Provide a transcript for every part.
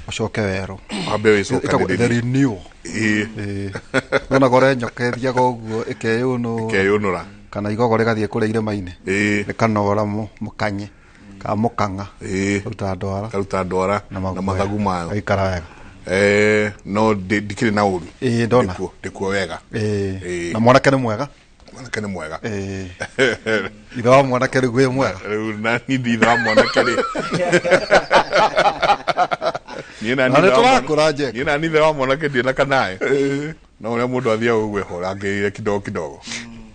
Ũcoke werũ. Wambe Ĩtagwo the wĩcokanĩrĩrie. renewal. Ĩĩ. Nona gore nyoka ĩthiaga ũguo ĩkeyũnũra. Keyũnũra. Kana igogo rĩgathiĩ kũrĩa irĩma-inĩ. Rĩkanora mũkanye kana mũkang'a. Ruta ndwara. Karuta ndwara na na mathagu mayo. Gaikara wega. No ndikĩrĩ na ũru. Ĩĩ, ndona. Ndĩkuo wega. Ĩĩ. Na mwanake nĩ mwega. Mwanake nĩ mwega. Ĩĩ. Ithe wa mwanake rĩu wĩ mwega. Rĩu na niĩ ndi ithe wa mwanake rĩ. Niĩ na Na niĩ nĩ ithe wa mwana- tũrakũra, Jack. Niĩ na niĩ ithe wa mwanake ndirĩ na kanaĩ. No ũrĩa mũndũ athiaga ũguo ehũrangĩrĩire kidogo kidogo.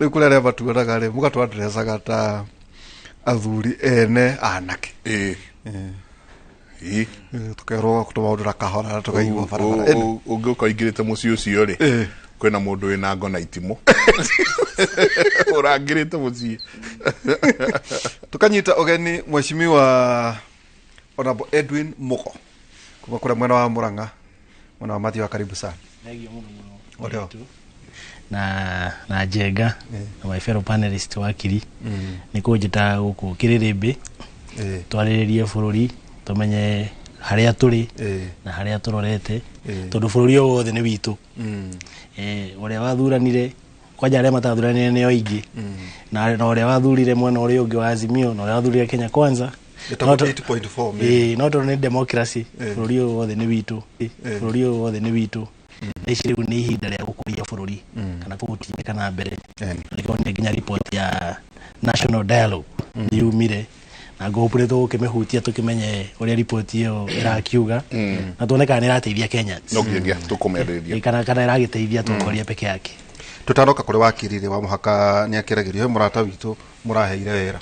Rĩu kũrĩ arĩa matuonaga rĩ, mũgatwandrecaga ta athuri ene anake. Ĩĩ. Ĩĩ. Tũkerwo tũmaũndũ na kahora na tũkaigua barabara. Ĩni. Ũngĩũka ũingĩrĩte mũciĩ ũcio rĩ, kwĩna mũndũ wĩna ngo na itimũ ũrangĩrĩte mũciĩ. Tukanyita ũgeni Mheshimiwa Honorable Edwin Mugo kuma kũrĩa mwena wa Murang'a, mwena wa Mathioya. Karibu sana. Thengio mũno mũno. Ũrĩo. Na Njenga na my fellow panelist wakiri nĩ kũnjĩta gũkũ Kĩrĩrĩmbĩ twarĩrĩrie bũrũri, tũmenye harĩa tũrĩ na harĩa tũrorete, tondũ bũrũri o wothe nĩ witũ. Ũrĩa wathuranire kwanja, arĩa matathuranire nĩo aingĩ, na ũrĩa wathurire mwena ũrĩa ũngĩ wa Azimio na ũrĩa wathurire Kenya Kwanza. Ĩtagwo 8.4 million. Ĩĩ, no tondũ nĩ democracy, bũrũri ũyũ wothe nĩ witũ. Bũrũri ũyũ wothe nĩ witũ. Thaa ici rĩu nĩ ihinda rĩa gũkũria bũrũri kana kũũtindĩka na mbere. Nĩkĩo nĩ nginya report ya national dialogue nĩ yumire, na ngũhope nĩ tũgũkĩmĩhutia, tũkĩmenye ũrĩa report ĩyo ĩrakiuga na tuone kana nĩ ĩrateithia Kenyans. No nginyagia tũkũmĩarĩrĩria. Ĩĩ, kana ĩragĩteithia atongoria peke yake. Tutanoka kũrĩ wakiri rĩ, wa mũhaka nĩ akĩragĩrio he mũrata witũ mũraheire wĩra,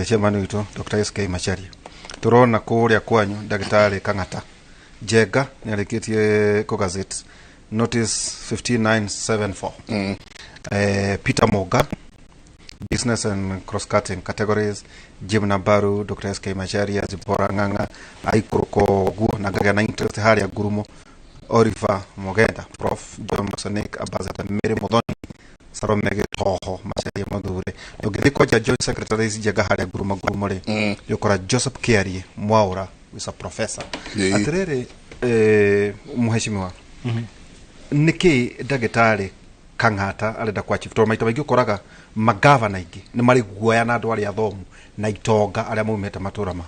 chairman witũ Dr. SK Macharia. Tũrona kũrĩa kwanyu ndagĩtarĩ Kang'ata Njenga nĩ arĩkĩtie kũ gazette notice 15974. Peter Moga, business and cross cutting categories, Jim Nabaru, Dr. SK Macharia, Zipporah Ng'ang'a aikũrũka ũguo na ngagĩa na interest harĩa ngurumo, Oliver Mogenda, Prof John Musanik, Ambassador Mary Muthoni, Salome Gĩtoho, Macharia Mathure. Ũngĩthiĩ kwanja joint secretaries Njenga harĩa ngurumo ngurumo rĩ, nĩũkora Joseph Kiarie Mwaura is a professor. Atĩrĩrĩ, mheshimiwa, nĩkĩ ndagĩtarĩ Kang'ata arenda kwa chief? Tondũ maita maingĩ ũkoraga magavana aingĩ nĩ marĩ guoya na andũ arĩa athomu na itonga arĩa maumĩte matũra mao.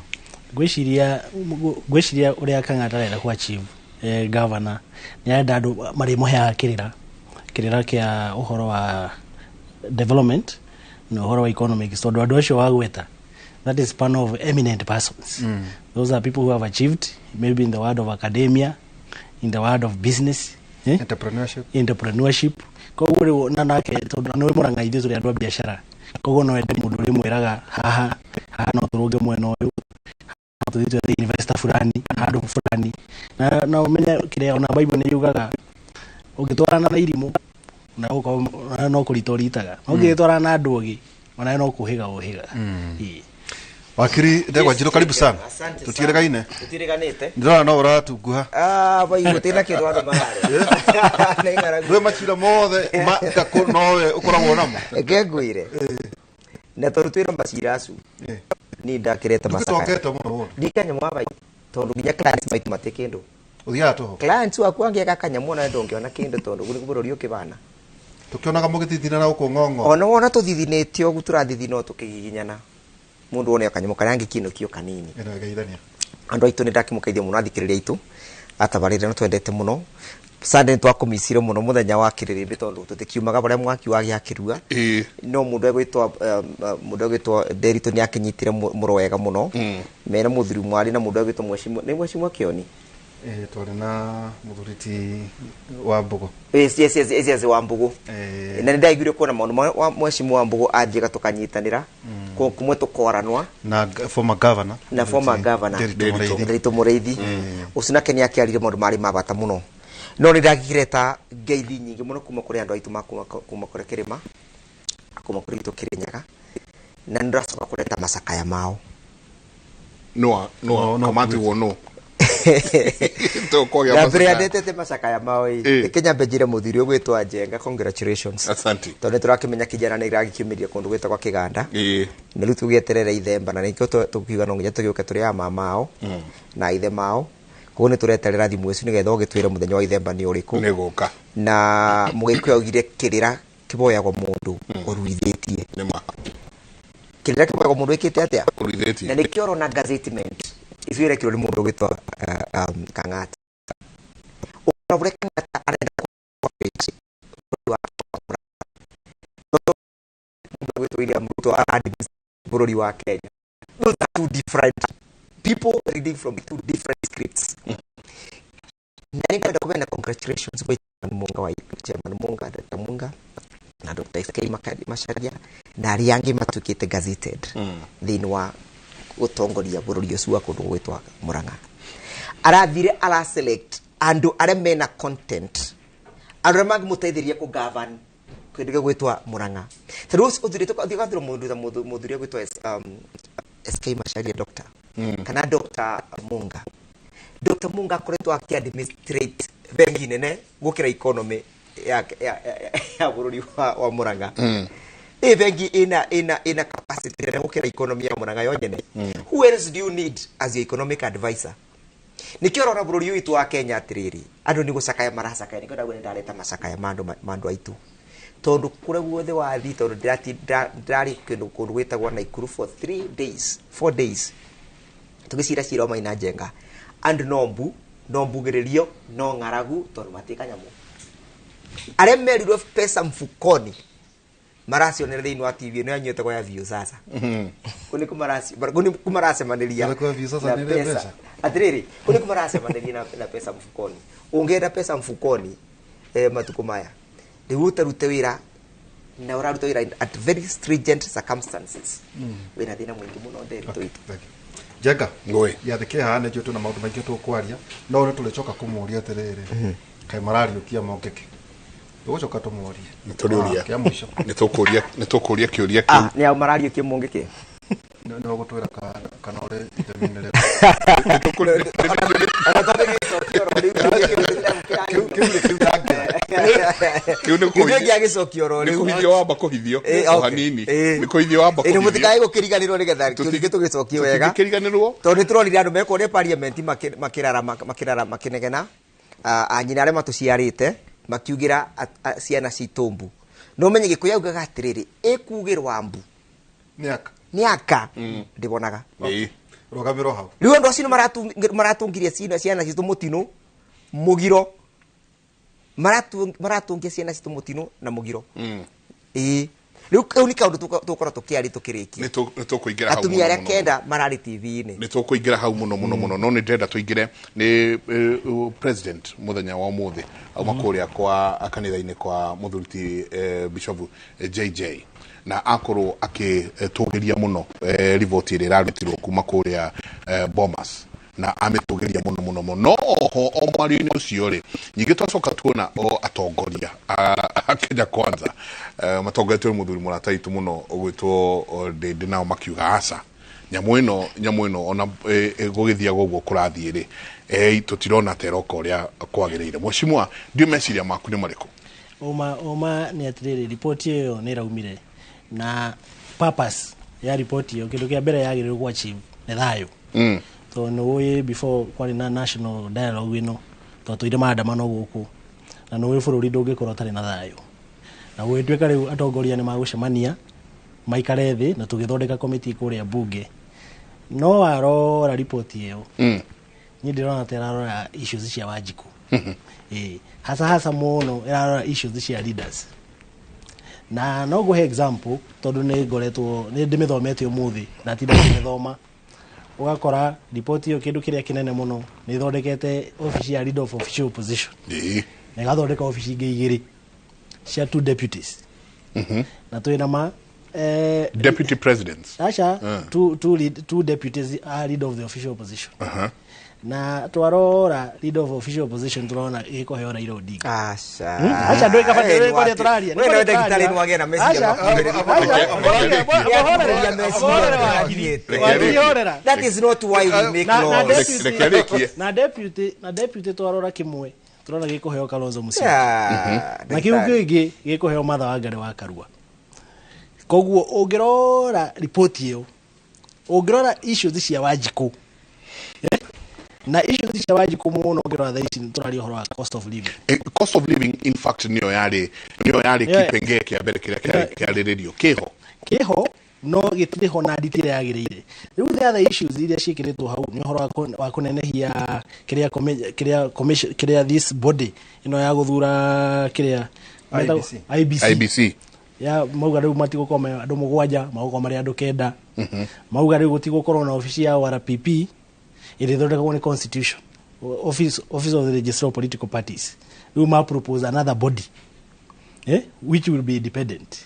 Ngwĩciria ũrĩa Kang'ata arenda ku achieve, governor nĩ arenda andũ marĩmũheaga kĩrĩra kĩa ũhoro wa development na ũhoro wa economics, tondũ andũ acio wagweta, that is panel of eminent persons. Those are people who have achieved maybe in the world of academia, in the world of business, eh? Entrepreneurship. Entrepreneurship. Koguo rĩu na nake tondũ nĩ Mũrang'a, ithuĩ tũrĩ andũ a biacara, koguo no ende mũndũ ũrĩmwĩraga haha haha no tũrũnge mwena ũyũ, no tũthiĩ twethe investor fulani handũ fulani, na ũmenye kĩrĩa ona Bible nĩ yugaga, ũngĩtwarana na irimũ na ũgũkorwo na no kũrita ũritaga, no ũngĩtwarana na andũ ogĩ onawe no kũhĩga ũhĩga. Ĩĩ. Wakiri Ndegwa Njirũ, karibu sana. Asante. Tũtiĩrĩgaine. Tũtiĩrĩganĩte. Ndĩrona no ũratunguha. Ah, bai gũtirĩ na kĩndũ andũ mararĩa. Nĩ ng'aragu. Ndũĩ macira mothe ma ngakũ nowe ũkoragwo namo. Reke ngwĩre. Na tondũ twĩna macira acu. Niĩ ndakĩrete macakaya. Ndũgĩtongete mũno ũndũ. Ndikanyamũ wa bai. Tondũ nginya clients maitu matĩ kĩndũ. Ũthiaga tũhũ. Clients waku angĩaka kanyamũ ona ndũngĩona kĩndũ tondũ nĩ bũrũri ũkĩbana. Tũkĩonaga mũgĩtithina na gũkũ ng'ong'o. Ona wona tũthithinĩte ũguo tũrathithina o tũkĩgiginyana. Mũndũ one kanyamũ karĩa angĩkinũkio kanini. Ĩno ĩgeithania. Andũ aitũ, nĩ ndakĩmũkeithia mũno athikĩrĩria aitũ atabarĩre no twendete mũno. Sunday nĩ twakũmicire mũno mũthenya wa kĩrĩrĩmbĩ tondũ tũtikiumaga barĩa mwaki wagĩakĩrua. No mũndũ egwĩtwo Nderitu nĩ akĩnyitire mũro wega mũno mena mũthuri mwarĩ na mũndũ egwĩtwo mweshimua, nĩ mweshimua Kĩoni. Twarĩ na mũthuri ti wa Mbũgũ. Yes, wa Mbũgũ. Na nĩ ndaiguire kuona maũndũ wa mweshimua wa Mbũgũ athiĩga tũkanyitanĩra kumwe tũkoranwa. Na former governor. Na former governor. Nderitu Mũrĩithi. Nderitu Mũrĩithi ũcio nake nĩ akĩaririe maũndũ marĩ ma bata mũno, no nĩ ndakĩreta ngeithi nyingĩ mũno kuma kũrĩ andũ aitũ ma kuma kũrĩ kĩrĩma, kuma kũrĩ itũ Kĩrĩnyaga, na nĩ ndĩracoka kũreta macakaya mao. No no No, kamati wo no Tũkwagĩa Na mbere ya macakaya. ndetete macakaya mao ĩ, reke nyambe njĩre mũthuri ũgwĩtwo Njenga congratulations. Asante. Tondũ nĩ tũrakĩmenya kijana nĩ ĩragĩkiumĩria kũndũ gwĩtagwo Kĩganda. Na rĩu tũgĩeterere ithemba na nĩkĩo tũkiuga no nginya tũgĩũke tũrĩ a mama ao na ithe mao. Koguo nĩ tũreterera thimũ icu nĩgetha ũgĩtwĩre mũthenya wa ithemba nĩ ũrĩkũ. Nĩ gũka. Na mũgĩkũyũ augire kĩrĩra kĩboyagwo mũndũ ũruithĩtie. Nĩ ma. Kĩrĩra kĩboyagwo mũndũ wĩkĩte atĩa? Ũruithĩtie. Na nĩkĩo ũrona gazettement icu irekirwo nĩ mũndũ ũgwĩtwo Kang'ata. Ũkora ũrĩa Kang'ata arenda bũrũri wa mũndũ ũgwĩtwo William Ruto ara-administer bũrũri wa Kenya. Those are two different people reading from two different scripts. Na nĩngwenda kũmena congratulations gwĩ Chairman Munga wa Chairman Munga, Dr. Munga na Dr. SK Macharia na arĩa angĩ matuĩkĩte gazetted thĩinĩ wa gũtongoria bũrũri ũcio wa kũndũ gwĩtwo Murang'a. Arathire ara select andũ arĩa mena content, andũ arĩa mangĩmũteithĩrĩria kũ govern kĩndũ gĩa gwĩtwo Murang'a. Tondũ ũthurĩte ũthiĩ ũgathura mũndũ ta mũthuri ũgwĩtwo SK Macharia doctor kana Dr. Munga. Dr. Munga akoretwo akĩ-administrate bengi nene gũkĩra economy ya bũrũri wa Murang'a. Ĩ bengi ĩna capacity nene gũkĩra economy ya Murang'a yo nyene. Who else do you need as your economic advisor? Nĩkĩo ũrona bũrũri ũyũ witũ wa Kenya atĩrĩrĩ, andũ nĩ gũcakaya maracakaya, nĩkĩo ndauga nĩndareta macakaya ma andũ aitũ. Tondũ kũrĩa guothe wathiĩ, tondũ ndĩrarĩ kĩndũ kũndũ gwĩtagwo Naikuru for 3 days, 4 days tũgĩcira cira wa Maina Njenga, andũ no mbu, no mbugĩrĩrio, no ng'aragu, tondũ matirĩ kanyamũ. Arĩa merirwo pesa mfukoni maracionera thĩinĩ wa TV ĩno yanyu ĩtagwo ya Viusasa. Kũ nĩkuo kũ nĩkuo maracemanĩria Kũrĩa kwa Viusasa na nĩ pesa. mbeca. Atĩrĩrĩ, kũ nĩkuo maracemanĩria na pesa mfukoni. Ũngĩenda pesa mfukoni matukũ maya, rĩu ũtarute wĩra na ũraruta wĩra at very stringent circumstances. Wĩna thĩna mũingĩ mũno Nderitu Okay, witũ. thank you. Njenga Ngũĩ. gĩathĩ kĩhaha nĩkĩo twĩna maũndũ maingĩ tũkwaria, no nĩ tũrĩcoka kũmũria atĩrĩrĩ, kaĩ marariũkia mokĩkĩ, tũgũcoka tũmũrie. Nĩ tũrĩũria. Ah, kĩa mũico. Nĩ tũkũria kĩũria kĩu. Ah, nĩ ao marariũkia mũngĩkĩ? Nĩ ũgũtwĩra kana ũrĩ itemi-inĩ rĩu. Ona twambĩrĩrie oro rĩu, Kĩu nĩ kĩu ndangĩra. Kĩu nĩ Kĩu kĩngĩagĩcokia oro nĩ rĩu. kũhithio wamba kũhithio. Eh, o okay. hanini. Eh. Nĩ kũhithio wamba Ĩ, nĩ kũhithio. mũtikae gũkĩriganĩrwo nĩgetha kĩũria tũgĩcokie wega. Tũtingĩkĩriganĩrwo. Tondũ nĩ tũronire andũ mekũrĩa parliament makĩrara makĩnegena, anyina arĩa matũciarĩte makiugĩra ciana citũ mbu. No menye Gĩkũyũ augaga atĩrĩrĩ, ĩkugĩrwa mbu Nĩ aka. Nĩ aka ndĩbonaga. Rũgamĩrwo hau. Rĩu andũ acio nĩ maratungirie ciana citũ mũtino mũgiro, maratungia ciana citũ mũtino na mũgiro. Ĩĩ, rĩu kau nĩ kaũndũ tũgũkorwo tũkĩaria tũkĩrĩkia. Nĩ tũkũingĩra hau Atumia mũno arĩa mũno. kenda mararĩ TV-inĩ. Nĩ tũkũingĩra hau mũno mũno mũno, no nĩ ndĩrenda tũingĩre nĩ president mũthenya wa ũmũthĩ auma kũrĩa kwa kanitha-inĩ kwa mũthuri ti Bishop JJ, na akorwo akĩtũgĩria mũno riboti ĩrĩa ĩrarutirwo kuma kũrĩa Bomas, na amĩtũgĩria mũno mũno mũno. No oho o mwario-inĩ ũcio rĩ, nyingĩ twacoka tuona o atongoria a Kenya Kwanza matongoretio nĩ mũthuri mũrata witũ mũno ũgwĩtwo Ndĩndĩ, nao makiuga aca, nyamũ ĩno ona gũgĩthiaga ũguo kũrathiĩ rĩ, tũtirona ta ĩroka ũrĩa kwagĩrĩire. Mheshimiwa, ndio meciria maku nĩ marĩkũ? Uma nĩ atĩrĩrĩ, ripoti ĩyo nĩ ĩraumire na purpose ya ripoti ĩyo, kĩndũ kĩa mbere yagĩrĩirwo kũ achieve nĩ thayũ, tondũ nĩ ũĩ before kwarĩ na national dialogue ĩno, twatũire maandamano gũkũ, na nĩ ũĩ bũrũri ndũngĩkorwo ũtarĩ na thayũ, na gũgĩtuĩka rĩu atongoria nĩ magũcemania maikare thĩ na tũgĩthondeka komiti kũrĩa bunge. No warora ripoti ĩyo, niĩ ndĩrona ta ĩrarora issues cia Wanjikũ, ĩĩ, hasa hasa mũno ĩrarora issues cia leaders. Na no ngũhe example, tondũ nĩ ngoretwo nĩ ndĩmĩthomete ũmũthĩ na tinda ngĩmĩthoma, ũgakora ripoti ĩyo kĩndũ kĩrĩa kĩnene mũno nĩ ĩthondekete ofici ya leader of official opposition na ĩgathondeka ofici ingĩ igĩrĩ cia two deputies, na twĩna ma Deputy presidents. Aca, two deputies are leader of the official opposition. Na twarora leader of official opposition, turona gĩkũheo Raila Odinga. Aca. Aca, ndũĩ kaba ndũĩ kũrĩa tũraria. We nawe ndagĩtarĩ nĩ wagĩa na meciria makuhĩrĩria. That is not why we make laws. Reke arĩkie. Na deputy twarora kĩmwe turona gĩkũheo Kalonzo Musyoka, na kĩu ndagĩtarĩ. kĩngĩ gĩkũheo Martha Wangari wa Karua. Koguo ũngĩrora ripoti ĩyo, ũngĩrora issues cia Wanjikũ, Na issues cia Wanjikũ mũno ngĩrora thaa ici tũraria ũhoro wa cost of living. Cost of living in fact niyo yari kipengee kia mbere kiria kĩarĩrĩrio kĩho. Kĩho, no gĩtirĩ ho na nditi ĩrĩa yagĩrĩire. Rĩu the other issues iria ciĩkĩrĩtwo hau nĩ ũhoro wa kũnenehia kĩrĩa kĩrĩa commission, kĩrĩa this body ĩno ya gũthura kĩrĩa IBC. IBC. IBC. Ya mauga rĩu matigũkorwo me andũ 7, magũkorwo marĩ andũ 9. Mauga rĩu gũtigũkorwo na obici ya ORPP ĩrĩa ĩthondekagwo nĩ constitution, office of the Registrar of Political Parties. Rĩu ma propose another body, which will be independent.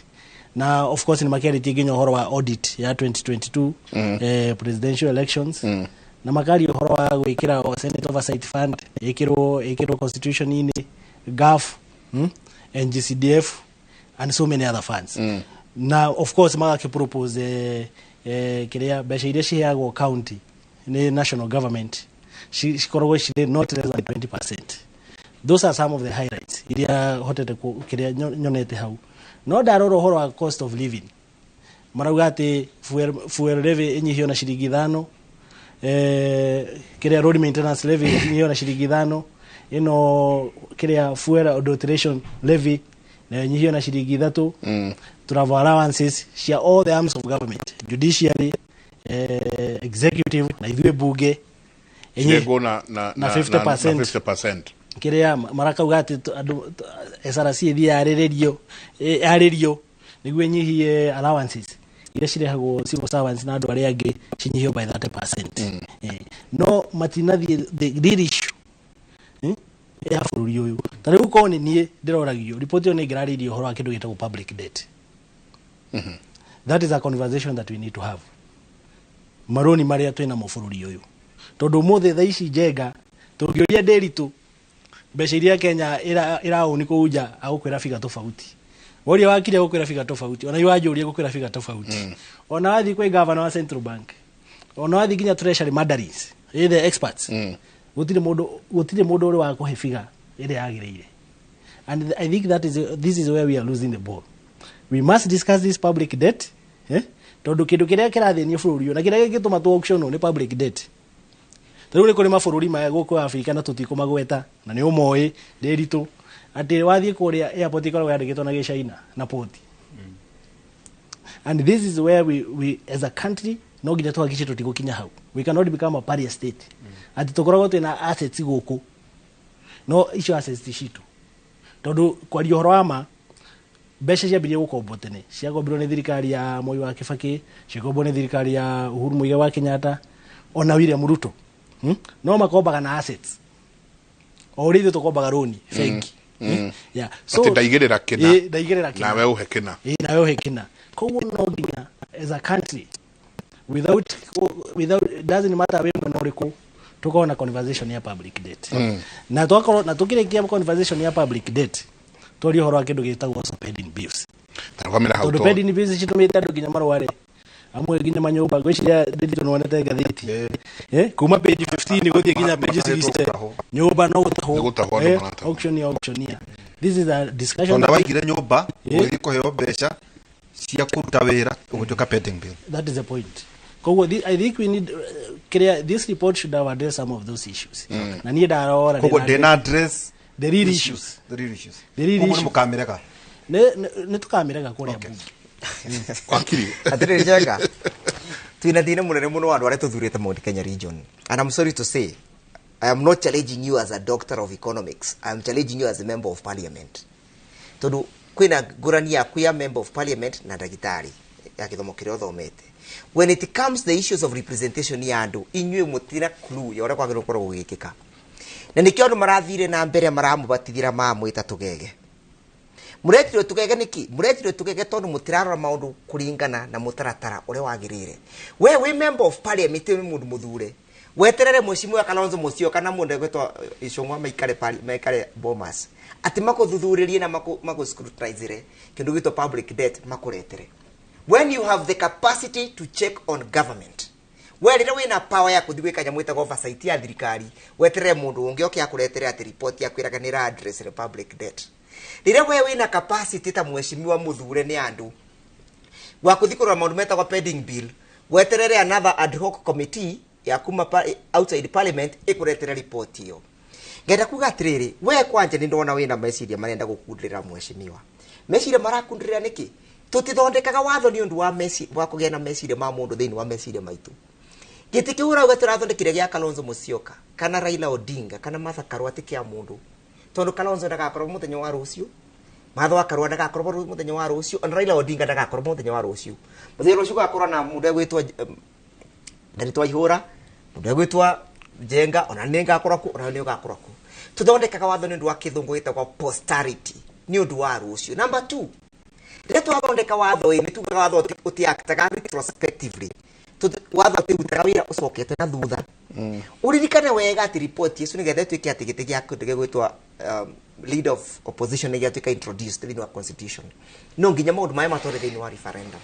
Na of course nĩ makĩarĩtie nginya ũhoro wa audit ya 2022 presidential elections, na makaria ũhoro wa gwĩkĩra o Senate Oversight Fund ĩkĩrwo constitution-inĩ, GAF, NGCDF and so many other funds. Na of course magakĩpropose kĩrĩa mbeca iria ciheagwo county nĩ national government cikoragwo cirĩ not less than 20%. Those are some of the highlights iria hotete kĩrĩa nyonete hau. No ndarora ũhoro wa cost of living, marauga atĩ fuel levy ĩnyihio na ciringi 5, kĩrĩa road maintenance levy ĩnyihio na ciringi 5, ĩno kĩrĩa fuel adulteration levy nayo ĩnyihio na ciringi 3, travel allowances cia all the arms of government, judiciary, executive na ithuĩ bunge Cirengwo na na 50%. Na 50%. Kĩrĩa marakauga atĩ andũ SRC ĩthiĩ yarĩrio nĩguo ĩnyihie allowances iria cirehagwo civil servants na andũ arĩa angĩ cinyihio by 30%. No matinathiĩ the real issue, ya bũrũri ũyũ. Ta rĩu korwo nĩ niĩ ndĩroragio riboti ĩyo, nĩ ngĩrarĩirie ũhoro wa kĩndũ gĩtagwo public debt. That is a conversation that we need to have. Maroni marĩa twĩ namo bũrũri ũyũ, tondũ ũmũthĩ thaa ici Njenga tũngĩũria Ndĩritũ mbeca iria Kenya ĩraũni kũu nja, agũkwĩra biga tofauti. Woria wakiri, agũkwĩra biga tofauti. Ona iwanjũria, gũkwĩra biga tofauti. Ona wathiĩ kwĩ governor wa central bank, ona wathiĩ nginya treasury mandarins, the experts, gũtirĩ mũndũ ũrĩ wa kũhe biga ĩrĩa yagĩrĩire. And I think that is this is where we are losing the ball. We must discuss this public debt, eh? Tondũ kĩndũ kĩrĩa kĩrathĩnia bũrũri ũyũ na kĩrĩa gĩgĩtũma tu auction nĩ public debt. Ta rĩu nĩ kũrĩ mabũrũri maya gũkũ Afrika na tũtikũmagweta na nĩ ũmoĩ, Ndĩritũ, atĩ wathiĩ kũrĩa airport ĩkoragwo yandĩkĩtwo na Gĩcaina na poti. And this is where we as a country no nginya tuhakikishe tũtigũkinya hau. We cannot become a pariah state atĩ tũkoragwo twĩna assets gũkũ no icio assets ti citũ. Tondũ kwaria ũhoro wa ma, mbeca ciambirie gũkombwo tene, ciakombirwo nĩ thirikari ya Moi wa Kibaki, ciakombwo nĩ thirikari ya Uhuru Muigai wa Kenyatta, ona William Ruto, No makombaga na assets o ũrĩa ithuĩ tũkombaga rũni bengi. Yeah. Atĩ ndaigĩrĩra kĩna. Ĩ, ndaigĩrĩra kĩna. Nawe ũhe kĩna. Ĩ, nawe ũhe kĩna. Koguo no nginya as a country, without doesn't matter wĩ mwena ũrĩkũ, tukorwo na conversation ya public debt. Na twakorwo na tukĩrĩkia conversation ya public debt, twarie ũhoro wa kĩndũ gĩtagwo pending bills. Tarũgamĩra hau. Tondũ pending bills citũmĩte andũ nginya marware, amwe nginya manyũmba. Ngwĩciria Ndĩritũ nĩwonete ngathĩti, kuma page 15 gũthiĩ nginya page Matahĩtwo 60. gũtahwo. Nyũmba no gũtahwo. Nĩ gũtahwo andũ maratahwo. Auctioneer, auctioneer. This is a discussion. Tondũ waigire nyũmba ũgĩthiĩ kũheo mbeca cia kũruta wĩra ũgũtuĩka pending bill. That is the point. Koguo I think we need clear, this report should have addressed some of those issues. Na niĩ ndarora Koguo ndĩna address the real issues. The real issues. The real Koguo nĩ issues. mũkamĩrega. Nĩ tũkamĩrega kũrĩa bunge. Wakiri. Atirĩrĩ Njenga, twĩna thĩna mũnene mũno wa andũ arĩa tũthurĩte Mount Kenya region, and I'm sorry to say, I am not challenging you as a doctor of economics, I am challenging you as a member of parliament, tondũ kwĩna ngũrani yaku ya member of parliament na ndagĩtarĩ ya gĩthomo kĩrĩa ũthomete. When it comes the issues of representation ya andũ, inyuĩ mũtina clue ya ũrĩa kwagĩrĩirwo gũkorwo gũgĩkĩka, na nĩkĩo andũ marathire na mbere maramũbatithĩra mamwĩta tũgege. Mũretirwo tũgege nĩkĩ? Mũretirwo tũgege tondũ mũtirarora maũndũ kũringana na mũtaratara ũrĩa wagĩrĩire. We wĩ member of parliament, wĩ mũndũ mũthure, weterere mheshimiwa Kalonzo Musyoka na mũndũ egwĩtwo Icũng'wa maikare Bomas atĩ makũthuthurĩrie na makũ scrutinize kĩndũ gĩtwo public debt makũretere, when you have the capacity to check on government. We rĩrĩa wĩna power ya kũthiĩ gwĩka nyamũ ĩtagwo oversight ya thirikari, weterere mũndũ ũngĩ oke akũretere atĩ report ya kwĩraga nĩ ĩra address the public debt. Rĩrĩa we wĩna capacity ta mheshimiwa mũthure nĩ andũ wa kũthiĩ kũrora maũndũ metagwo pending bill, weterere another ad hoc committee. ya kuma outside parliament ikuretera report iyo. Ngenda kuga atiriri, we kwanja ni ndona wina meciria marenda gukundira mheshimiwa. Meciria marakundira niki? Tutithondekaga watho ni undu wa meci wa kugia na meciria ma mundu thiini wa meciria maitu. Giti kiu urauga turathondekire gia Kalonzo Musyoka kana Raila Odinga kana Martha Karua ti kia mundu. Tondu Kalonzo ndagakorwo muthenya wa rucio, Martha Karua ndagakorwo muthenya wa rucio, ona Raila Odinga ndagakorwo muthenya wa rucio. Muthenya rucio gakorwo na mundu egwitwo Nditwa Ihura, mundu egwitwo Njenga, ona ni ngakorwo ku, ona ni ugakorwo ku. Tuthondekaga watho ni undu wa kithungu gitagwo posterity, ni undu wa rucio. Number 2, rĩrĩa twathondeka watho ĩ, nĩ tugaga watho ũtiactaga retrospectively. Watho ũtirutaga wĩra ũcokete na thutha. Ũririkane wega atĩ report icio nĩgetha ĩtuĩke atĩ gĩtĩ gĩa kĩndũ gĩgwĩtwo leader of opposition nĩ gĩatuĩka introduced thĩinĩ wa constitution. No nginya maũndũ maya matware thĩinĩ wa referendum.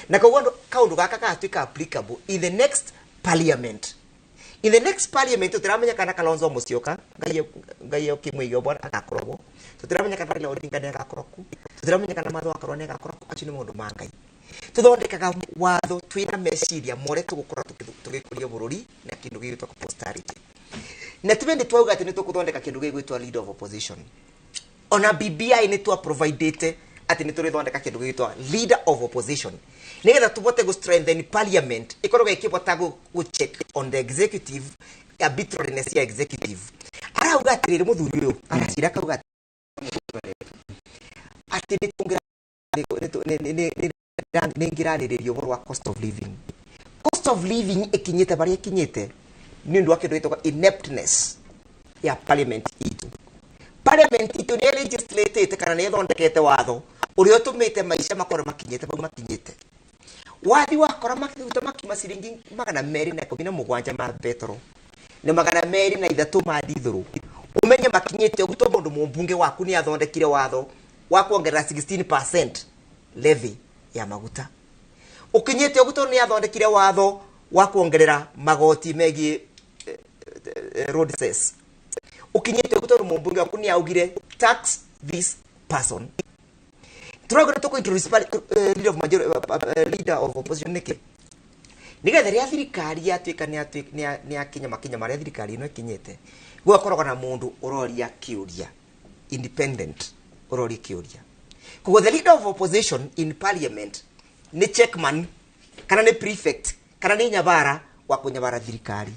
Na koguo kaũndũ gaka gagatuĩka applicable in the next parliament. In the next parliament tutiramenya kana Kalonzo Musyoka ngai okimwiga bwana agakorwo, tutiramenya kana Raila Odinga nĩ agakorwo ku, tutiramenya kana Martha Karua nĩ agakorwo ku. Acio nĩ maũndũ ma Ngai. Tuthondekaga watho twina meciria more tũgũkorwo tũgĩkũria bũrũri na kĩndũ gĩgwĩtwo posterity. Na tumendi twauga atĩ nĩ tũkũthondeka kĩndũ gĩgwĩtwo leader of opposition. Ona BBI nĩ twa providete atĩ nĩ tũrĩthondeka kĩndũ gĩgwĩtwo leader of opposition nigetha tubote go strengthen parliament ikorwo ikibota go check on the executive arbitrariness ya executive. Arauga atiriri muthuri uyu aracira kauga ati nĩ tũngira nĩ ngirarĩrĩria ũhoro wa cost of living. Cost of living ikinyĩte barĩa ikinyĩte nĩ ũndũ wa kĩndũ gĩtagwo ineptness ya parliament itu. Parliament itu nĩ legislated kana nĩ ĩthondekete watho ũrĩa ũtũmĩte maica makorwo makinyĩte bau makinyĩte. Wathi wakora makiuta makima ciringi 217 ma petro na 203 ma dithuru, umenye makinyĩte ũguo tondũ mũmbunge waku nĩ athondekire watho wa kuongerera 16% levy ya maguta. Ukinyĩte ũguo tondũ nĩ athondekire watho wa kuongerera magoti megiĩ road cess. Ukinyĩte ũguo tondũ mũmbunge waku nĩ augire tax this person. Turagora toko introduce leader of majority, leader of opposition niki nigetha rĩa thirikari yatuĩka nĩ akinya makinya marĩa thirikari ĩno ĩkinyĩte, gũgakoragwo na mũndũ ũroria kĩũria independent, ũroria kĩũria. Koguo the leader of opposition in parliament nĩ checkman kana nĩ prefect kana nĩ nyabara wa kũnyabara thirikari.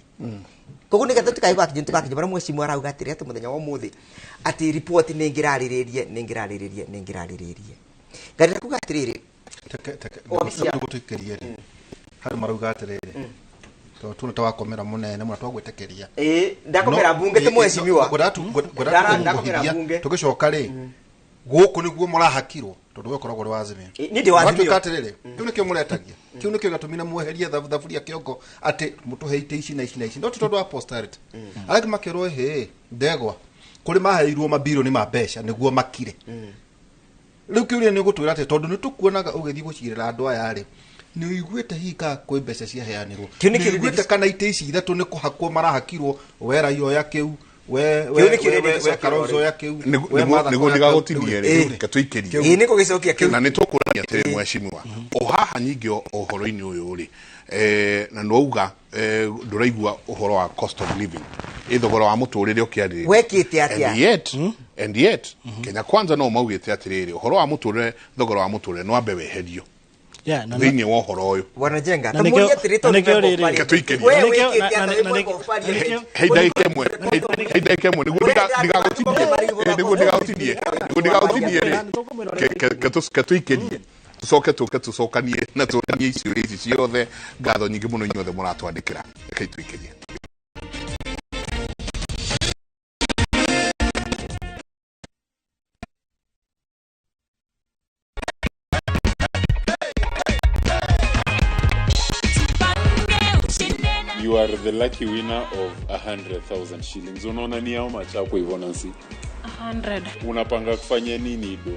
Koguo nigetha tukaigua akinya tugakinya bara mwecimu arauga atĩrĩ atĩ mũthenya wa ũmũthĩ atĩ report nĩ ngĩrarĩrĩrie nĩ ngĩrarĩrĩrie nĩ ngĩrarĩrĩrie. Ngarira kuga atiriri gutwikeria ri hari marauga atiriri to tuna tawakomera munene muno twagwitekeria ndakomera bunge ti mwecimiwa ndakomera bunge tugicoka ri guku niguo murahakirwo tondu we koragwo uri wa Azimio. Ni ndi wa Azimio atiriri kiu nikio muretagia kiu nikio gatumina mweherie thaburia kiongo ati mutuheite ici na ici na ici no ti tondu wa posterity. Arĩa makerwo he ndegwa kuri maheirwo mabirioni ma mbeca niguo makire. Rĩu kĩũria nĩ gũtwĩra atĩ tondũ nĩ tũkuonaga ũgĩthiĩ gũcirĩra andũ aya rĩ, nĩ ũiguĩte hihi ka kwĩ mbeca ciaheanirwo, nĩ ũiguĩte kana itĩ ici ithatũ nĩ kũhakwo marahakirwo, we Raila oya kĩu, we Kalonzo oya kĩu, nĩguo ndigagũtinie rĩ, reke tũikĩrie. Ĩĩ nĩ kũgĩcokia kĩu. Na nĩ tũkũrania atĩrĩ mheshimiwa, o haha nyingĩ ũhoro-inĩ ũyũ rĩ, na nĩwauga ndũraigua ũhoro wa cost of living, ĩ thogora wa mũtũrĩre ũkĩarĩrĩria. Wekĩte atĩa? And yet Kenya Kwanza no maugĩte atĩrĩrĩ ũhoro wa mũtũrĩre, thogora wa mũtũrĩre no ambe weherio thĩinĩ wa ũhoro ũyũ. Bwana Njenga, ta mũrie atĩrĩ tondũ we wĩkĩte atĩa? He ndagĩka ĩmwe, he ndagĩka ĩmwe nĩguo ndigagũtinie, nĩguo ndigagũtinie rĩ, ke tũikĩrie tucoke tũke tũcokanie na tũranie icio ici ciothe. Ngatho nyingĩ mũno inyuothe mũratwandĩkĩra, reke tũikĩrie. You are the lucky winner of 100,000 shillings. Unaona ni how much hapo hivyo Nancy? 100. Unapanga kufanya nini do?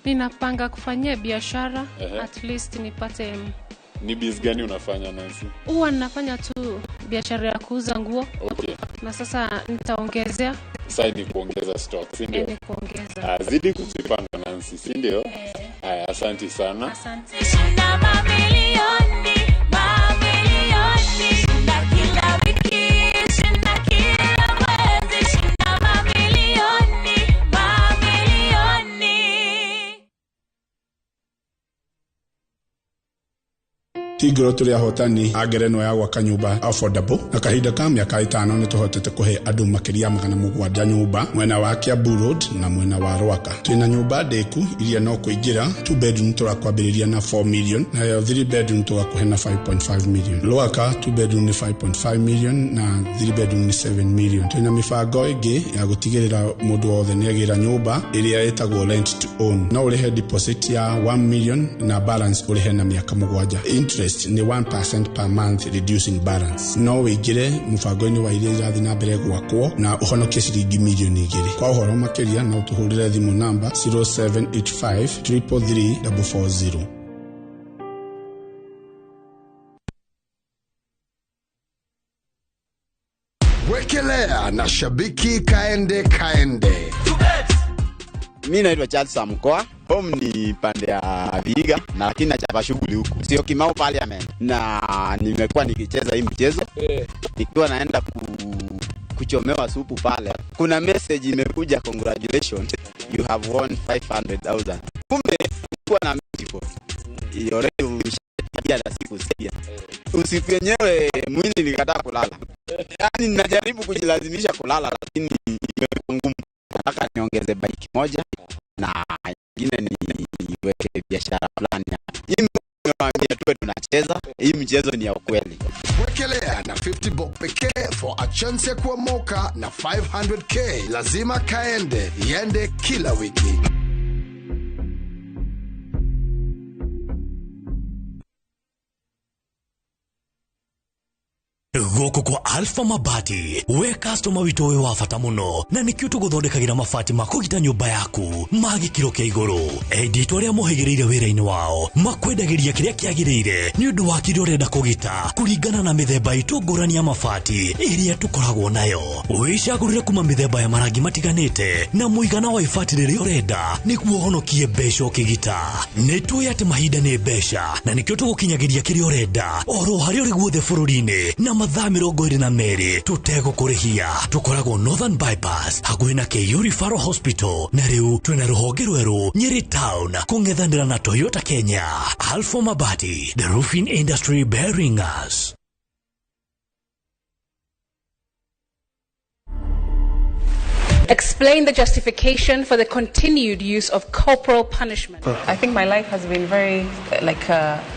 Ninapanga kufanyia biashara. At least nipate. Ni biz gani unafanya Nancy? Huwa ninafanya tu biashara ya kuuza nguo. Okay. Na sasa nitaongezea. Sasa ni kuongeza stock, si ndio? Ni kuongeza. Zidi kujipanga Nancy, si ndio? Haya, asante sana. Asante. Mamilioni, mamilioni. Tigro tũrĩ ahotani a ngerenwa ya gwaka nyũmba affordable na kahinda ka mĩaka 5 nĩ tũhotete kũhe andũ makĩria 700 nyũmba mwena wa Kiambu Road na mwena wa Rwaka. Twĩna nyũmba ndĩku iria no kũingĩra 2 bedroom tũrakwambĩrĩria na 4 million nayo 3 bedroom tũgakũhe na 5.5 million. Rwaka 2 bedroom nĩ 5.5 million na 3 bedroom nĩ 7 million. Twĩna mĩbango ĩngĩ ya gũtigĩrĩra mũndũ wothe nĩagĩra nyũmba ĩrĩa ĩtagwo rent to own. No ũrĩhe deposit ya 1 million na balance ũrĩhe na mĩaka 7. Interest ni 1% per month reducing balance. No wĩingĩre mũbango-inĩ wa iria irathiĩ na mbere gwakwo na ũhonokie ciringi milioni 2. Kwa ũhoro makĩria no tũhũrĩre thimũ namba 0785 333 440. Wekelea na shabiki kaende kaende. Mimi naitwa Charles Samkoa. Home ni pande ya Vihiga na lakini nachapa shughuli huku. Sio Kimau Parliament. Na nimekuwa nikicheza hii mchezo. Nikiwa naenda kuchomewa supu pale. Kuna message imekuja, congratulations, you have won 500,000. Kumbe nilikuwa na mtipo. Already umeshapiga na siku sikia. Usiku yenyewe mwili nilikataa kulala. Yaani najaribu kujilazimisha kulala lakini imekuwa ngumu. Nataka niongeze bike moja na nyingine niweke biashara fulani. Hii niwaambia tuwe tunacheza, hii mchezo ni ya ukweli. Wekelea na 50 bob pekee for a chance ya kuomoka na 500k. Lazima kaende, iende kila wiki. Gũkũ kwa Alpha Mabati we customer witũ wĩ wa bata mũno na nĩkĩo tũgũthondekagĩra mabati ma kũgita nyũmba yaku ma gĩkĩro kĩa igũrũ. Enditũ arĩa mohĩgĩrĩire wĩra-inĩ wao makwendagĩria kĩrĩa kĩagĩrĩire nĩ ũndũ wa kĩrĩa ũrenda kũgita kũringana na mĩthemba itũ ngũrani ya mabati ĩrĩa tũkoragwo nayo. Wĩcagũrĩre kuma mĩthemba ya marangi matiganĩte na mũigana wa ibati rĩrĩa ũrenda nĩguo ũhonokie mbeca ũkĩgita. Nĩ tũĩ atĩ mahinda nĩ mbeca na nĩkĩo tũgũkinyagĩria kĩrĩa ũrenda oro harĩa ũrĩ guothe bũrũri-inĩ na mathaa 22 tũtegũkũrĩhia. Tũkoragwo Northern Bypass hakuhĩ na KU Referral Hospital na rĩu twĩna rũhonge rwerũ Nyeri Town kũng'ethanĩra na Toyota Kenya. Alpha Mabati, the roofing industry bearing us. Explain the justification for the continued use of corporal punishment. I think my life has been very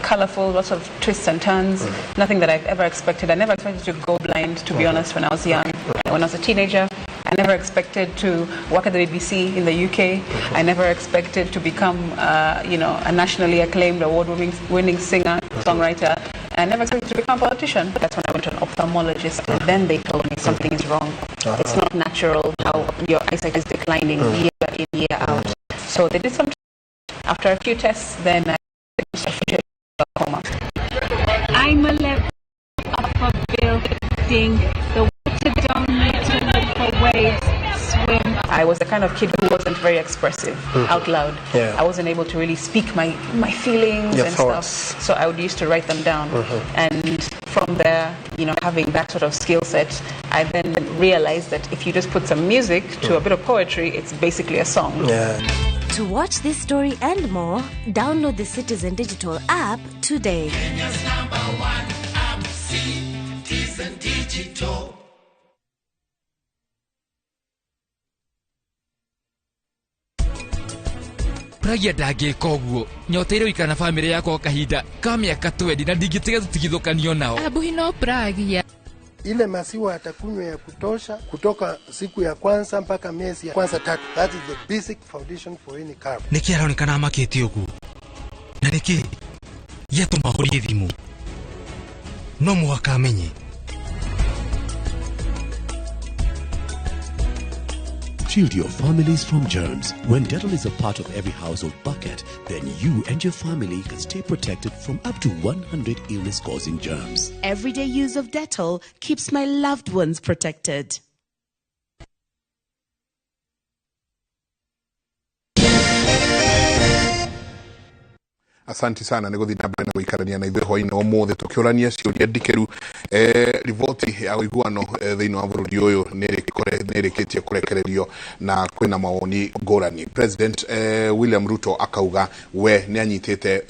colorful, lots of twists and turns, nothing that I've ever expected. I never expected to go blind, to be honest, when I was young. When I was a teenager, I never expected to work at the BBC in the UK. I never expected to become, a nationally acclaimed award-winning singer, songwriter. I never expected to become a politician. That's when I went to an ophthalmologist, and then they told me something is wrong. It's not natural how your eyesight is declining year in, year out. So they did some tests. After a few tests, then I officially glaucoma. I'm a level up a building. The water don't need to look for waves. Swim. I was the kind of kid who wasn't very expressive out loud. Yeah. I wasn't able to really speak my feelings your and thoughts. Stuff. So I would used to write them down. And from there, having that sort of skill set, I then realized that if you just put some music to a bit of poetry, it's basically a song. Yeah. To watch this story and more, download the Citizen Digital app today. Kenya's number one app, Citizen Digital. Pragia ndangĩka ũguo nyoteire gũikara na bamĩrĩ yakwa kahinda ka mĩaka 20 na ndingĩtiga tũtigithũkanio nao. Abuhi no Pragia. Ile maziwa atakunywa ya kutosha kutoka siku ya kwanza mpaka miezi ya kwanza 3. That is the basic foundation for any calf. Nĩkĩ aronekana amakĩte ũguo? Na nĩkĩ gĩatũma hũrie thimũ? No mũhaka amenye. Shield your families from germs. When Dettol is a part of every household bucket, then you and your family can stay protected from up to 100 illness-causing germs. Everyday use of Dettol keeps my loved ones protected. Asanti sana nä gå thiä na mbere na gå ikarania na ithuä hwainä wa må thä tå kä å rania ciå ndikeru riboti ya ũiguano thĩinĩ wa bũrũri ũyũ nĩ ĩrĩkĩtie kũrekererio na kwĩna mawoni ngũrani. President William Ruto akauga we nĩ anyitĩte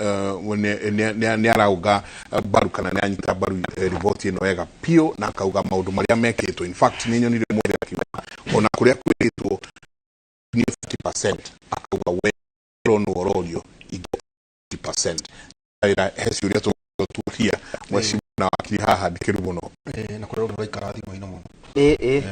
nĩ arauga mbaru kana nĩ anyita mbaru riboti ĩno wega piũ, na akauga maũndũ marĩa mekĩtwo, in fact nĩ nyonire mũthĩ akiuga ona kũrĩa kwĩrĩtwo nĩ 50%, akauga we nũ ũrorio ingĩ 50%. Ira he ciũria tũria mheshimiwa na wakiri haha ndikĩru mũno. Na kũrĩa ũraikara thimũ-inĩ mũno. Ĩ.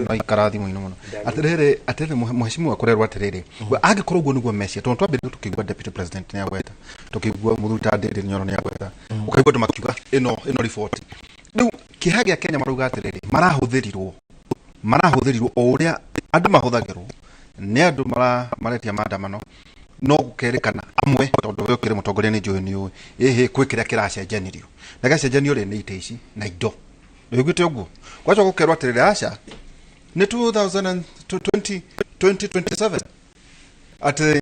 Ũraikara thimũ-inĩ mũno. Atĩrĩrĩ mheshimiwa, kũrerwo atĩrĩrĩ, angĩkorwo ũguo nĩguo mecia, tondũ twambĩrĩria tũkĩigua deputy president nĩ agweta, tũkĩigua mũthuri ta Ndindi Nyoro nĩ agweta, ũkaigua andũ makiuga ĩno riboti rĩu kĩeha gĩa Kenya, marauga atĩrĩrĩ, marahũthĩrirwo o ũrĩa andũ mahũthagĩrwo nĩ andũ maretia maandamano, no gũkerĩkana amwe, tondũ we ũkĩrĩ mũtongoria nĩ njũĩ nĩ ũĩ ĩhĩ kwĩ kĩrĩa kĩracenjanirio na gĩacenjanio rĩ nĩ itĩ ici na indo, nĩũiguĩte ũguo? Gwacoka gũkerwo atĩrĩrĩ, aca, nĩ 2020 2027 atĩ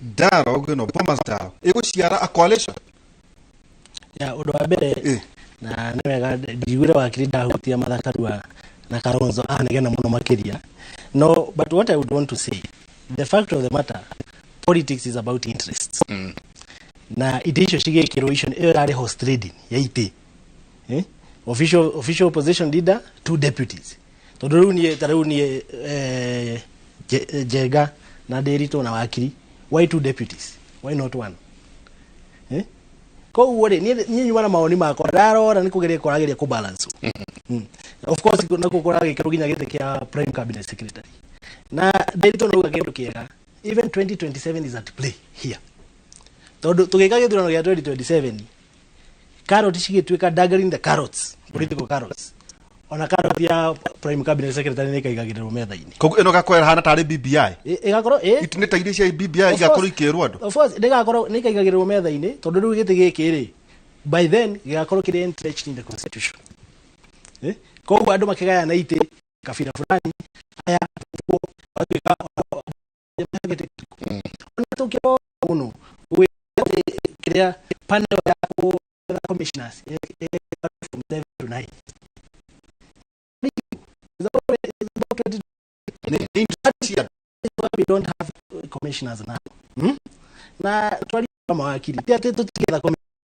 dialogue ĩno, Bomas dialogue, ĩgũciara a coalition. Ya ũndũ wa mbere, na nĩ wega njiguire wakiri ndahutia Martha Karua na Kalonzo anegena mũno makĩria, no, but what I would want to say, the fact of the matter, politics is about interests. Na itĩ icio cigĩkĩrwo icio ĩyo ĩrarĩ horse trading ya itĩ, eh? Official opposition leader, two deputies, tondũ rĩu niĩ ta rĩu niĩ Njenga na Ndĩritũ na wakiri, why two deputies? Why not one, eh? Koguo rĩ, niĩ nyuma na mawoni makwa, ndarora nĩ kũgeria kũrageria kũ balance. Of course nakuo kũragĩkĩrwo nginya gĩtĩ kĩa prime cabinet secretary, na Ndĩritũ nauga kĩndũ kĩega, even 2027 is at play here, tondũ tũgĩka gĩthurano gĩa 2027, carrot cigĩtuĩka dangling, the carrots, political carrots, ona carrot ya prime cabinet secretary nĩ ĩkaigagĩrĩrwo metha-inĩ. Koguo ĩno ĩgakorwo ĩhana tarĩ BBI. Ĩgakorwo ĩ nĩ ta iria cia BBI igakorwo ikĩrwo andũ. Of course ndĩgakorwo nĩ ĩkaigagĩrĩrwo metha-inĩ, tondũ rĩu gĩtĩ gĩkĩ rĩ, by then gĩgakorwo kĩrĩ entrenched in the constitution, eh? Koguo andũ makĩgayana itĩ kabira fulani aya ũguo watuĩka gĩtĩ, ona tũkĩrora mũno kĩrĩa panel ya commissioners from 7 to 9. It's about 20. We don't have commissioners now. Na twari mawakiri ti atĩ tũtigetha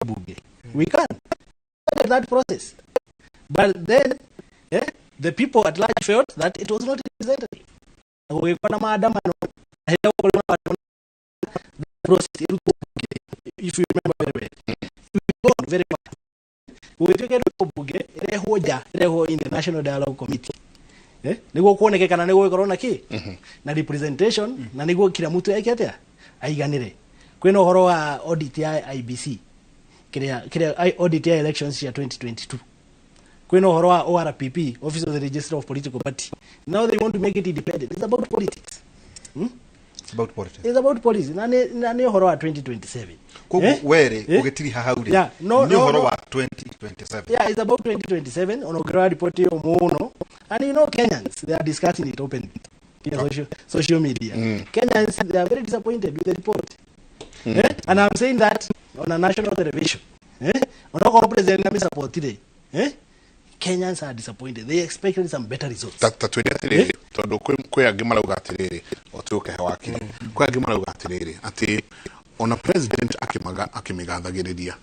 bunge, we can started that process, but then the people at large felt that it was not representative, na gũgĩkorwo na maandamano, na hĩndĩ ĩyo gũkorwo na maandamano, the process ĩrutwo bunge, if you remember very well, we gone very far, gũgĩtuĩka ĩrutwo bunge, ĩrehwo nja, ĩrehwo in the National Dialogue Committee, nĩguo kuoneke kana nĩ gũgĩkorwo na kĩ na representation, na nĩguo kila mtu eke atĩa aiganĩre. Kwĩna ũhoro wa audit ya IEBC, kĩrĩa audit ya elections cia 2022, kwĩna ũhoro wa ORPP, Office of the Registrar of Political Party. Now they want to make it independent. It's about politics. It's about politics. It's about politics, na nĩ ũhoro wa 2027. Koguo Eh? were Eh? ũgĩtiriha hau rĩ, Yeah, no, nĩ no, ũhoro no. wa 2027. Yeah, it's about 2027. Ona ũngĩrora report ĩyo mũno, and you know Kenyans, they are discussing it openly in social media. Kenyans, they are very disappointed with the report. Eh? And I'm saying that on a national television. Eh? Onokorwo president nĩamĩsupportire, eh? Kenyans are disappointed. They expected some better results. Ta twĩre atĩrĩrĩ, tondũ kwĩ angĩ marauga atĩrĩrĩ, o tũke wakiri, kwĩ angĩ marauga atĩrĩrĩ atĩ ona president akĩmĩgathagĩrĩria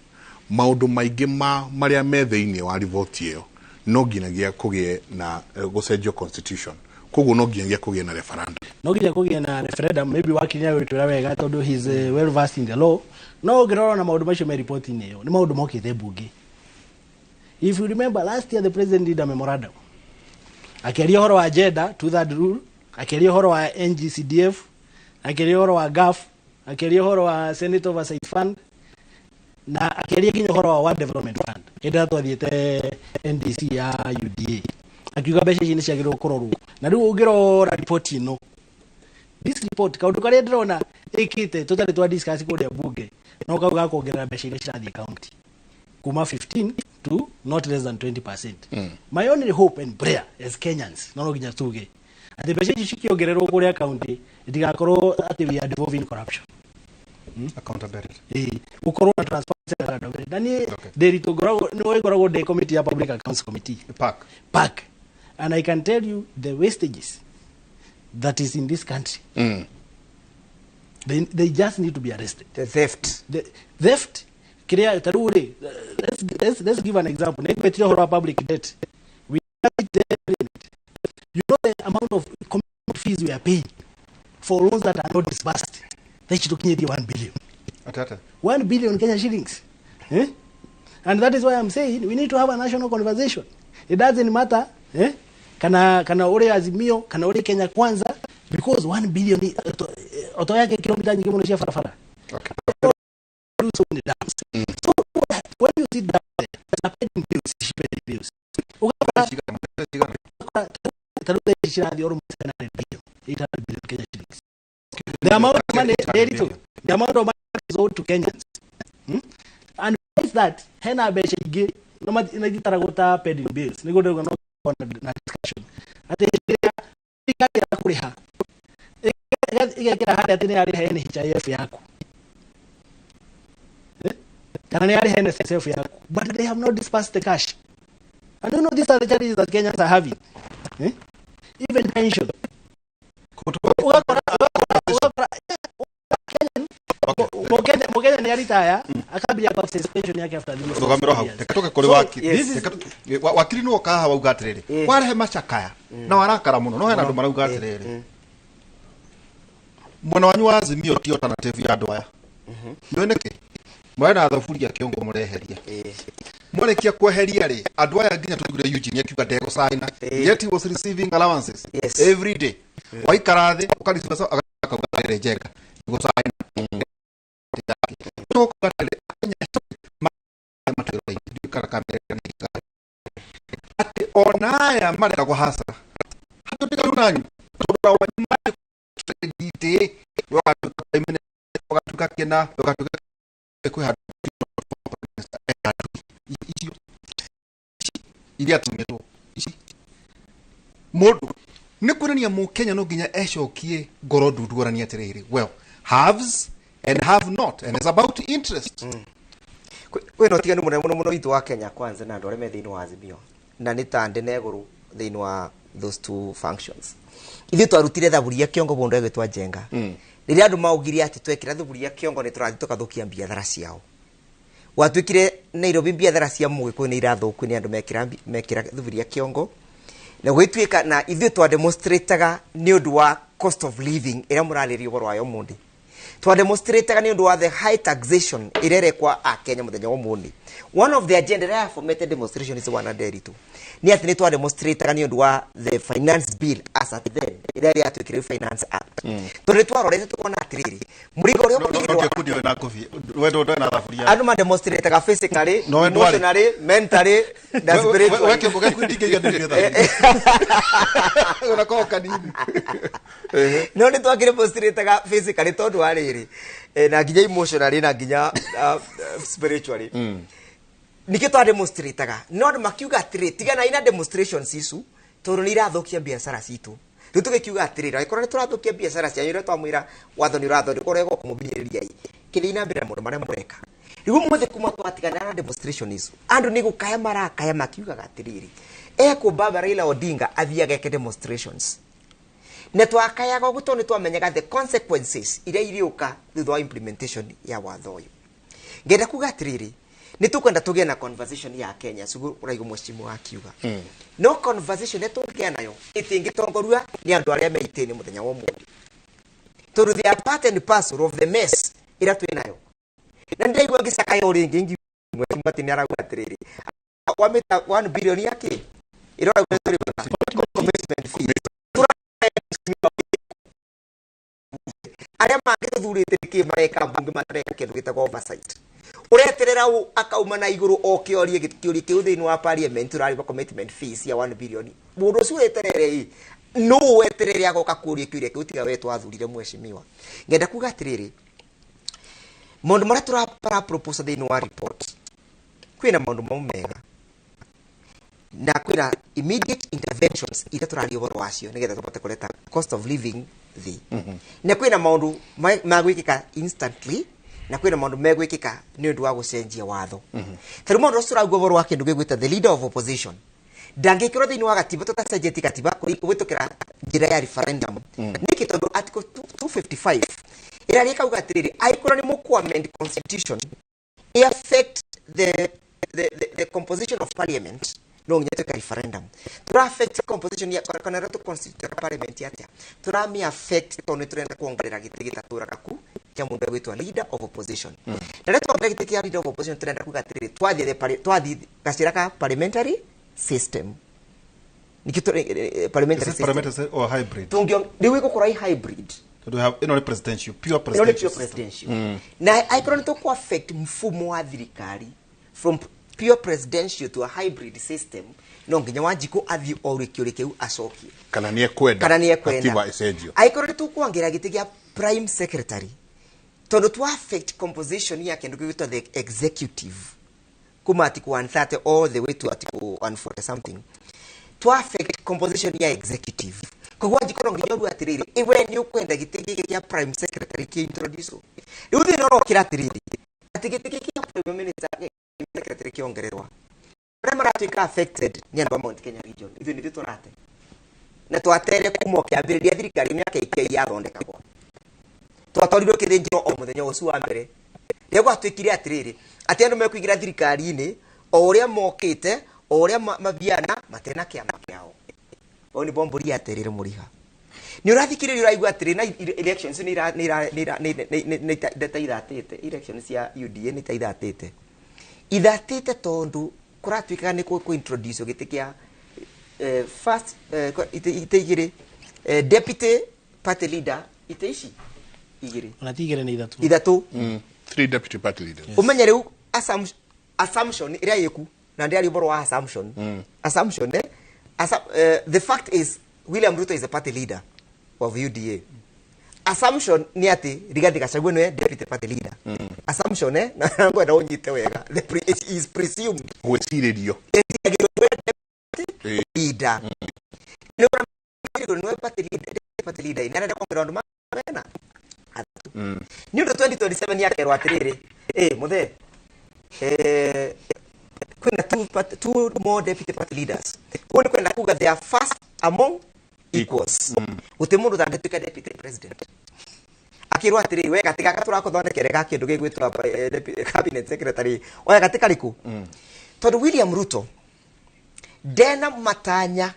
maũndũ maingĩ ma marĩa me thĩinĩ wa riboti ĩyo, no nginyagia kũgĩe na gũcenjio constitution, koguo no nginyagia kũgĩe na referendum. No nginya kũgĩe na referendum. Maybe wakiri nĩagwĩtwĩra wega tondũ he's well versed in the law, no ũngĩrora na maũndũ macio me riboti-inĩ ĩyo, nĩ maũndũ mokĩte mbunge. If you remember, last year the president did a memorandum akĩaria ũhoro wa agenda two third rule, akĩaria ũhoro wa NGCDF, akĩaria ũhoro wa GAF, akĩaria ũhoro wa Senate Oversight Fund, na akĩaria nginya ũhoro wa World Development Fund hĩndĩ ĩrĩa twathiĩte NDC ya UDA, akiuga mbeca ici nĩ ciagĩrĩirwo kũrorwo. Na rĩu ũngĩrora riboti ĩno, this report, kaũndũ karĩa ndĩrona ĩkĩte tũtarĩ twa discuss kũrĩa bunge no kau ga kuongerera mbeca iria cirathiĩ county kuma 15 to not less than 20%. My only hope and prayer as Kenyans, no nginya tuge atĩ mbeca ici cikĩongererwo kũrĩa county itigakorwo atĩ we are devolving corruption. Accountability. Gukorwo na transparency na accountability. Na niĩ ndĩritũ ngoragwo nĩ ngoragwo ndĩ committee ya Public Accounts Committee. PAC. And I can tell you the wastages that is in this country. They just need to be arrested. The theft. The theft. Kiria taru rĩ, let's give an example. Nĩngwĩtire ũhoro wa public debt. We you know the amount of commitment fees we are paying for loans that are not disbursed. They should be 1 billion. Atata. 1 billion Kenya shillings. Eh? And that is why I'm saying we need to have a national conversation. It doesn't matter, eh? Kana ore Azimio, kana ore Kenya Kwanza, because 1 billion oto yake kilomita nyingi muno cia barabara. Okay. Do so many dams. So when you sit down there, pending bills, pending bills. Ugakora almost 700 billion, 800 billion Kenya shillings. The amount of money, the amount of money is owed to Kenyans. And is that hena mbeca ingĩ no ithitarago pending bills nĩguo ndĩrauga no na discussion atĩ rĩrĩa thirikari ya kũrĩha ĩgekĩra harĩa atĩ nĩ yarĩha NHIF yaku kana nĩ yarĩha NSSF yaku, but they have not disbursed the cash. And you know these are the challenges that Kenyans are having. Even pension. Ugakora Mokenya ni aritaya akambia kwa pension yake after the Tugamiro hau reke kuri wakiri wakiri no kaha wauga atiriri warehe macakaya na warakara muno no hena andu marauga atiriri mwena wanyu wa Azimio ti alternative ya andu aya nĩ nĩkĩ mwena thaburia kĩongo mũreheria mwarekia kweheria ri andu aya nginya tuigure Eugene akiuga ndegũcaina, yet he was receiving allowances every day. Waikara thĩ ũkarisiba akauga rĩrĩ Njenga ndegũcaina. Ati ona aya mareka kũhaca hatũtiganu nanyu ũgatuĩka kĩna ũgatuĩka kwĩ handũ icio iria tumĩtwo ici mũndũ nĩ kuonania mũkenya no nginya ecokie ngoro ndundu oranie atĩrĩrĩ, well, haves and have not, and it's about interest. Kwĩna ũtiganu mũnene mũno mũno witũ wa Kenya Kwanza na andũ arĩa me thĩinĩ wa Azimio na nĩ ta ndĩ na igũrũ thĩinĩ wa those two functions. Ithuĩ twarutire thaburia kĩongo mũndũ egwĩtwo Njenga. Rĩrĩa andũ maugire atĩ twekĩra thaburia kĩongo nĩ tũrathiĩ tũkathũkia biathara ciao. Gwatuĩkire Nairobi biathara cia mũgĩkũyũ nĩ irathũkio nĩ andũ mekĩra thaburia kĩongo. Na gwĩtuĩka na ithuĩ twa demonstrataga nĩ ũndũ wa cost of living ĩrĩa mũrarĩria ũhoro wayo ũmũthĩ. Twa demonstrataga nĩ ũndũ wa the high taxation ĩrĩa ĩrekwa a Kenya mũthenya wa ũmũthĩ. One of the agenda ĩrĩa formate demonstration is one Nderitu. Nĩ atĩ nĩ twa demonstrataga nĩ ũndũ wa the finance bill as at then ĩrĩa yatuĩkire Finance Act. Tondũ nĩ twarorete tukona atĩrĩrĩ mũrigo ũrĩa ũkũigĩrwo andũ ma demonstrataga physically, emotionally, mentally na spiritually. No nĩ twakire demonstrataga physically tondũ wa rĩrĩ na nginya emotionally na nginya spiritually. Nĩkĩo twa demonstrataga no andũ makiuga atĩrĩ tiganai na demonstrations icu tondũ nĩ irathũkia biacara citũ. Rĩu tũgĩkiuga atĩrĩrĩ angĩkorwo nĩ tũrathũkia biacara cianyu rĩrĩa twamwĩra watho nĩ ũrathondekwo ũrĩa ũgũkũmũbinyĩrĩria ĩ kĩthiĩ na mbere na maũndũ marĩa mũreka. Rĩu ũmũthĩ kuma twatigana na demonstration icu andũ nĩ gũkaya marakaya makiugaga atĩrĩrĩ ekũmbaba Raila Odinga athiĩ ageke demonstrations. Na twakayaga ũguo tondũ nĩ twamenyaga the consequences iria irĩũka thutha wa implementation ya watho ũyũ. Ngenda kuga atĩrĩrĩ nĩ tũkwenda tũgĩe na conversation ya Kenya sugu ũraigua mũcimu akiuga. No conversation ĩrĩa tũngĩgĩa nayo ĩtingĩtongorio nĩ andũ arĩa me itĩ-inĩ mũthenya wa ũmũthĩ. Tondũ they are part and parcel of the mess ĩrĩa twĩ nayo. Na ndĩraigua ngĩcakaya o rĩngĩ ngiuga atĩ nĩ arauga atĩrĩrĩ wamĩta 1 billion ya kĩ ĩroragwo commitment fee. Arĩa mangĩthuurĩte nĩkĩ mareka mbunge matareka kĩndũ gĩtagwo oversight. Ũreterera ũ akauma na igũrũ oke orie kĩũria kĩu thĩinĩ wa parliament ũrarĩba commitment fees ya 1 billion. Mũndũ ũcio weterere ĩ no weterere agoka kũria kĩũria kĩu tiga we twathurire mheshimiwa. Ngenda kuga atĩrĩrĩ maũndũ marĩa tũrapara proposal thĩinĩ wa report kwĩna maũndũ mamwe mega na kwĩna immediate interventions iria tũraria ũhoro wacio nĩgetha tũhote kũreta cost of living thĩ. Na kwĩna maũndũ ma gwĩkĩka instantly Na kwina maundu megwikika ni undu wa gucenjia watho. Taru maundu ucio urauga ũhoro wa kindu gigwita the leader of opposition ndangikirwo thiini wa gatiba tutacenjetie gatiba kwitukira njira ya referendum. Niki tondu article 255 iraria kauga atiriri aikorwo ni muku amend constitution i affect the composition of parliament no nginya twika referendum. Tura affect composition ya kana ra tu constitute parliament atia tura mi affect tondu ni turenda kuongerera giti gitatura ku kia mundu gwitwa leader of opposition. Na rä twongerera giti kia leader of opposition turenda kuga atiriri twathi gacira ka parliamentary system. Nikito parliamentary system. Parliamentary or hybrid. Tungio riu igukorwo i hybrid. So we have ino ni presidential, pure presidential. Ino ni pure presidential. Na aikorwo ni tuku affect mfumo wa thirikari from pure presidential to a hybrid system no nginya Wanjiku athi o rikio kiu acokie kana ni ekwenda katiba icenjio. Aikorwo ni tukwongerera giti gia prime secretary tondu tu affect composition ya kindu gigwitwo the executive kuma article 130 all the way to article 140 something to affect composition ya executive. Koguo Wanjiku no nginya uruga atiriri iwe ni ukwenda giti giki gia prime secretary ki introduce riu thina urokira atiriri ati giti giki gia prime minister secretary kiongererwa aria maratuika affected ni andu a Mount Kenya region. Ithuĩ nithuĩ tũrate na twatere kuma ũkĩambĩrĩria thirikari mĩaka ikĩ yathondekagwo twatwarirwo kĩthĩnjĩro o mũthenya ũcio wa mbere rĩrĩa gwatuĩkire atĩrĩrĩ atĩ andũ mekũingĩra thirikari-inĩ o ũrĩa mokĩte o ũrĩa mathiana matena kĩama kĩao. O nĩ bombũri atĩrĩrĩ mũriha nĩ ũrathikĩrĩria ũraigua atĩrĩ na elections nĩ ta ithatĩte elections cia UDA nĩ ta ithatĩte ithatĩte tondu kuratuikaga ni ku introduce giti kia first ite igiri deputy party leader ite ici igiri ona ti igiri ni ithatu ithatu. Three deputy party leaders. Yes. Umenye riu assumption iria yiku na ndiari uboro wa assumption. Assumption the fact is William Ruto is a party leader of UDA. Assumption ni ati Rigathi Gachagua niwe deputy party leader. Assumption na ngwenda unyite wega it is presumed gwiciririo leader. No party leader, party leader ina arenda kuongerera andu mena athatu. Ni undu 2027 yakerwo atiriri muthe kwina two more deputy party leaders. Koguo ni kwenda kuga they are first among equals. Guti mundu utangituika deputy president akirwo atiriri we gati gaka turakuthondekere ga kindu gigwitwo cabinet secretary oya gati kariku. Tondu William Ruto ndena matanya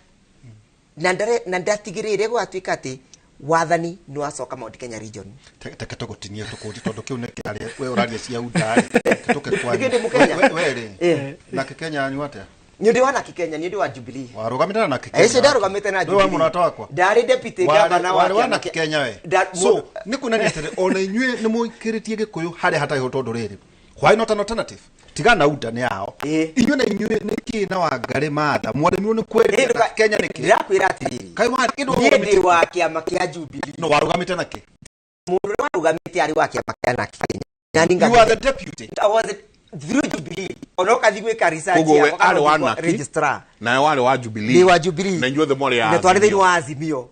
na ndatigirire gwatuika ati wathani ni wacoka Mount Kenya region. Take tugutinie tukuti tondu kiu ni kiaria we uraria cia undari tuke kwanyu we ri na Kenya anyu atia ni ndi wa na Kenya ni ndi wa Jubilee warugamite na Kenya ece ndarugamite na Jubilee wa murata wakwa ndari deputy governor wa na Kenya we. So ni kunania atiri ona inyue ni muikiritie Gikuyu haria hatai tondu riri why not an alternative tigana uda ni ao inyue na inyue ni ki na Wangari Matha mwaremirwo ni kwendia Kenya ni ki ndirakwira atiriri kai wa kindu ndi wa kiama kia Jubilee no warugamite na ki mundu warugamite ari wa kiama kia na Kenya na ninga you are the deputy. I was through Jubilee ono kathi gwika research ya ari wa na registrar na wale wa Jubilee ni wa Jubilee na inyuothe mwari ya na twari thiini wa Azimio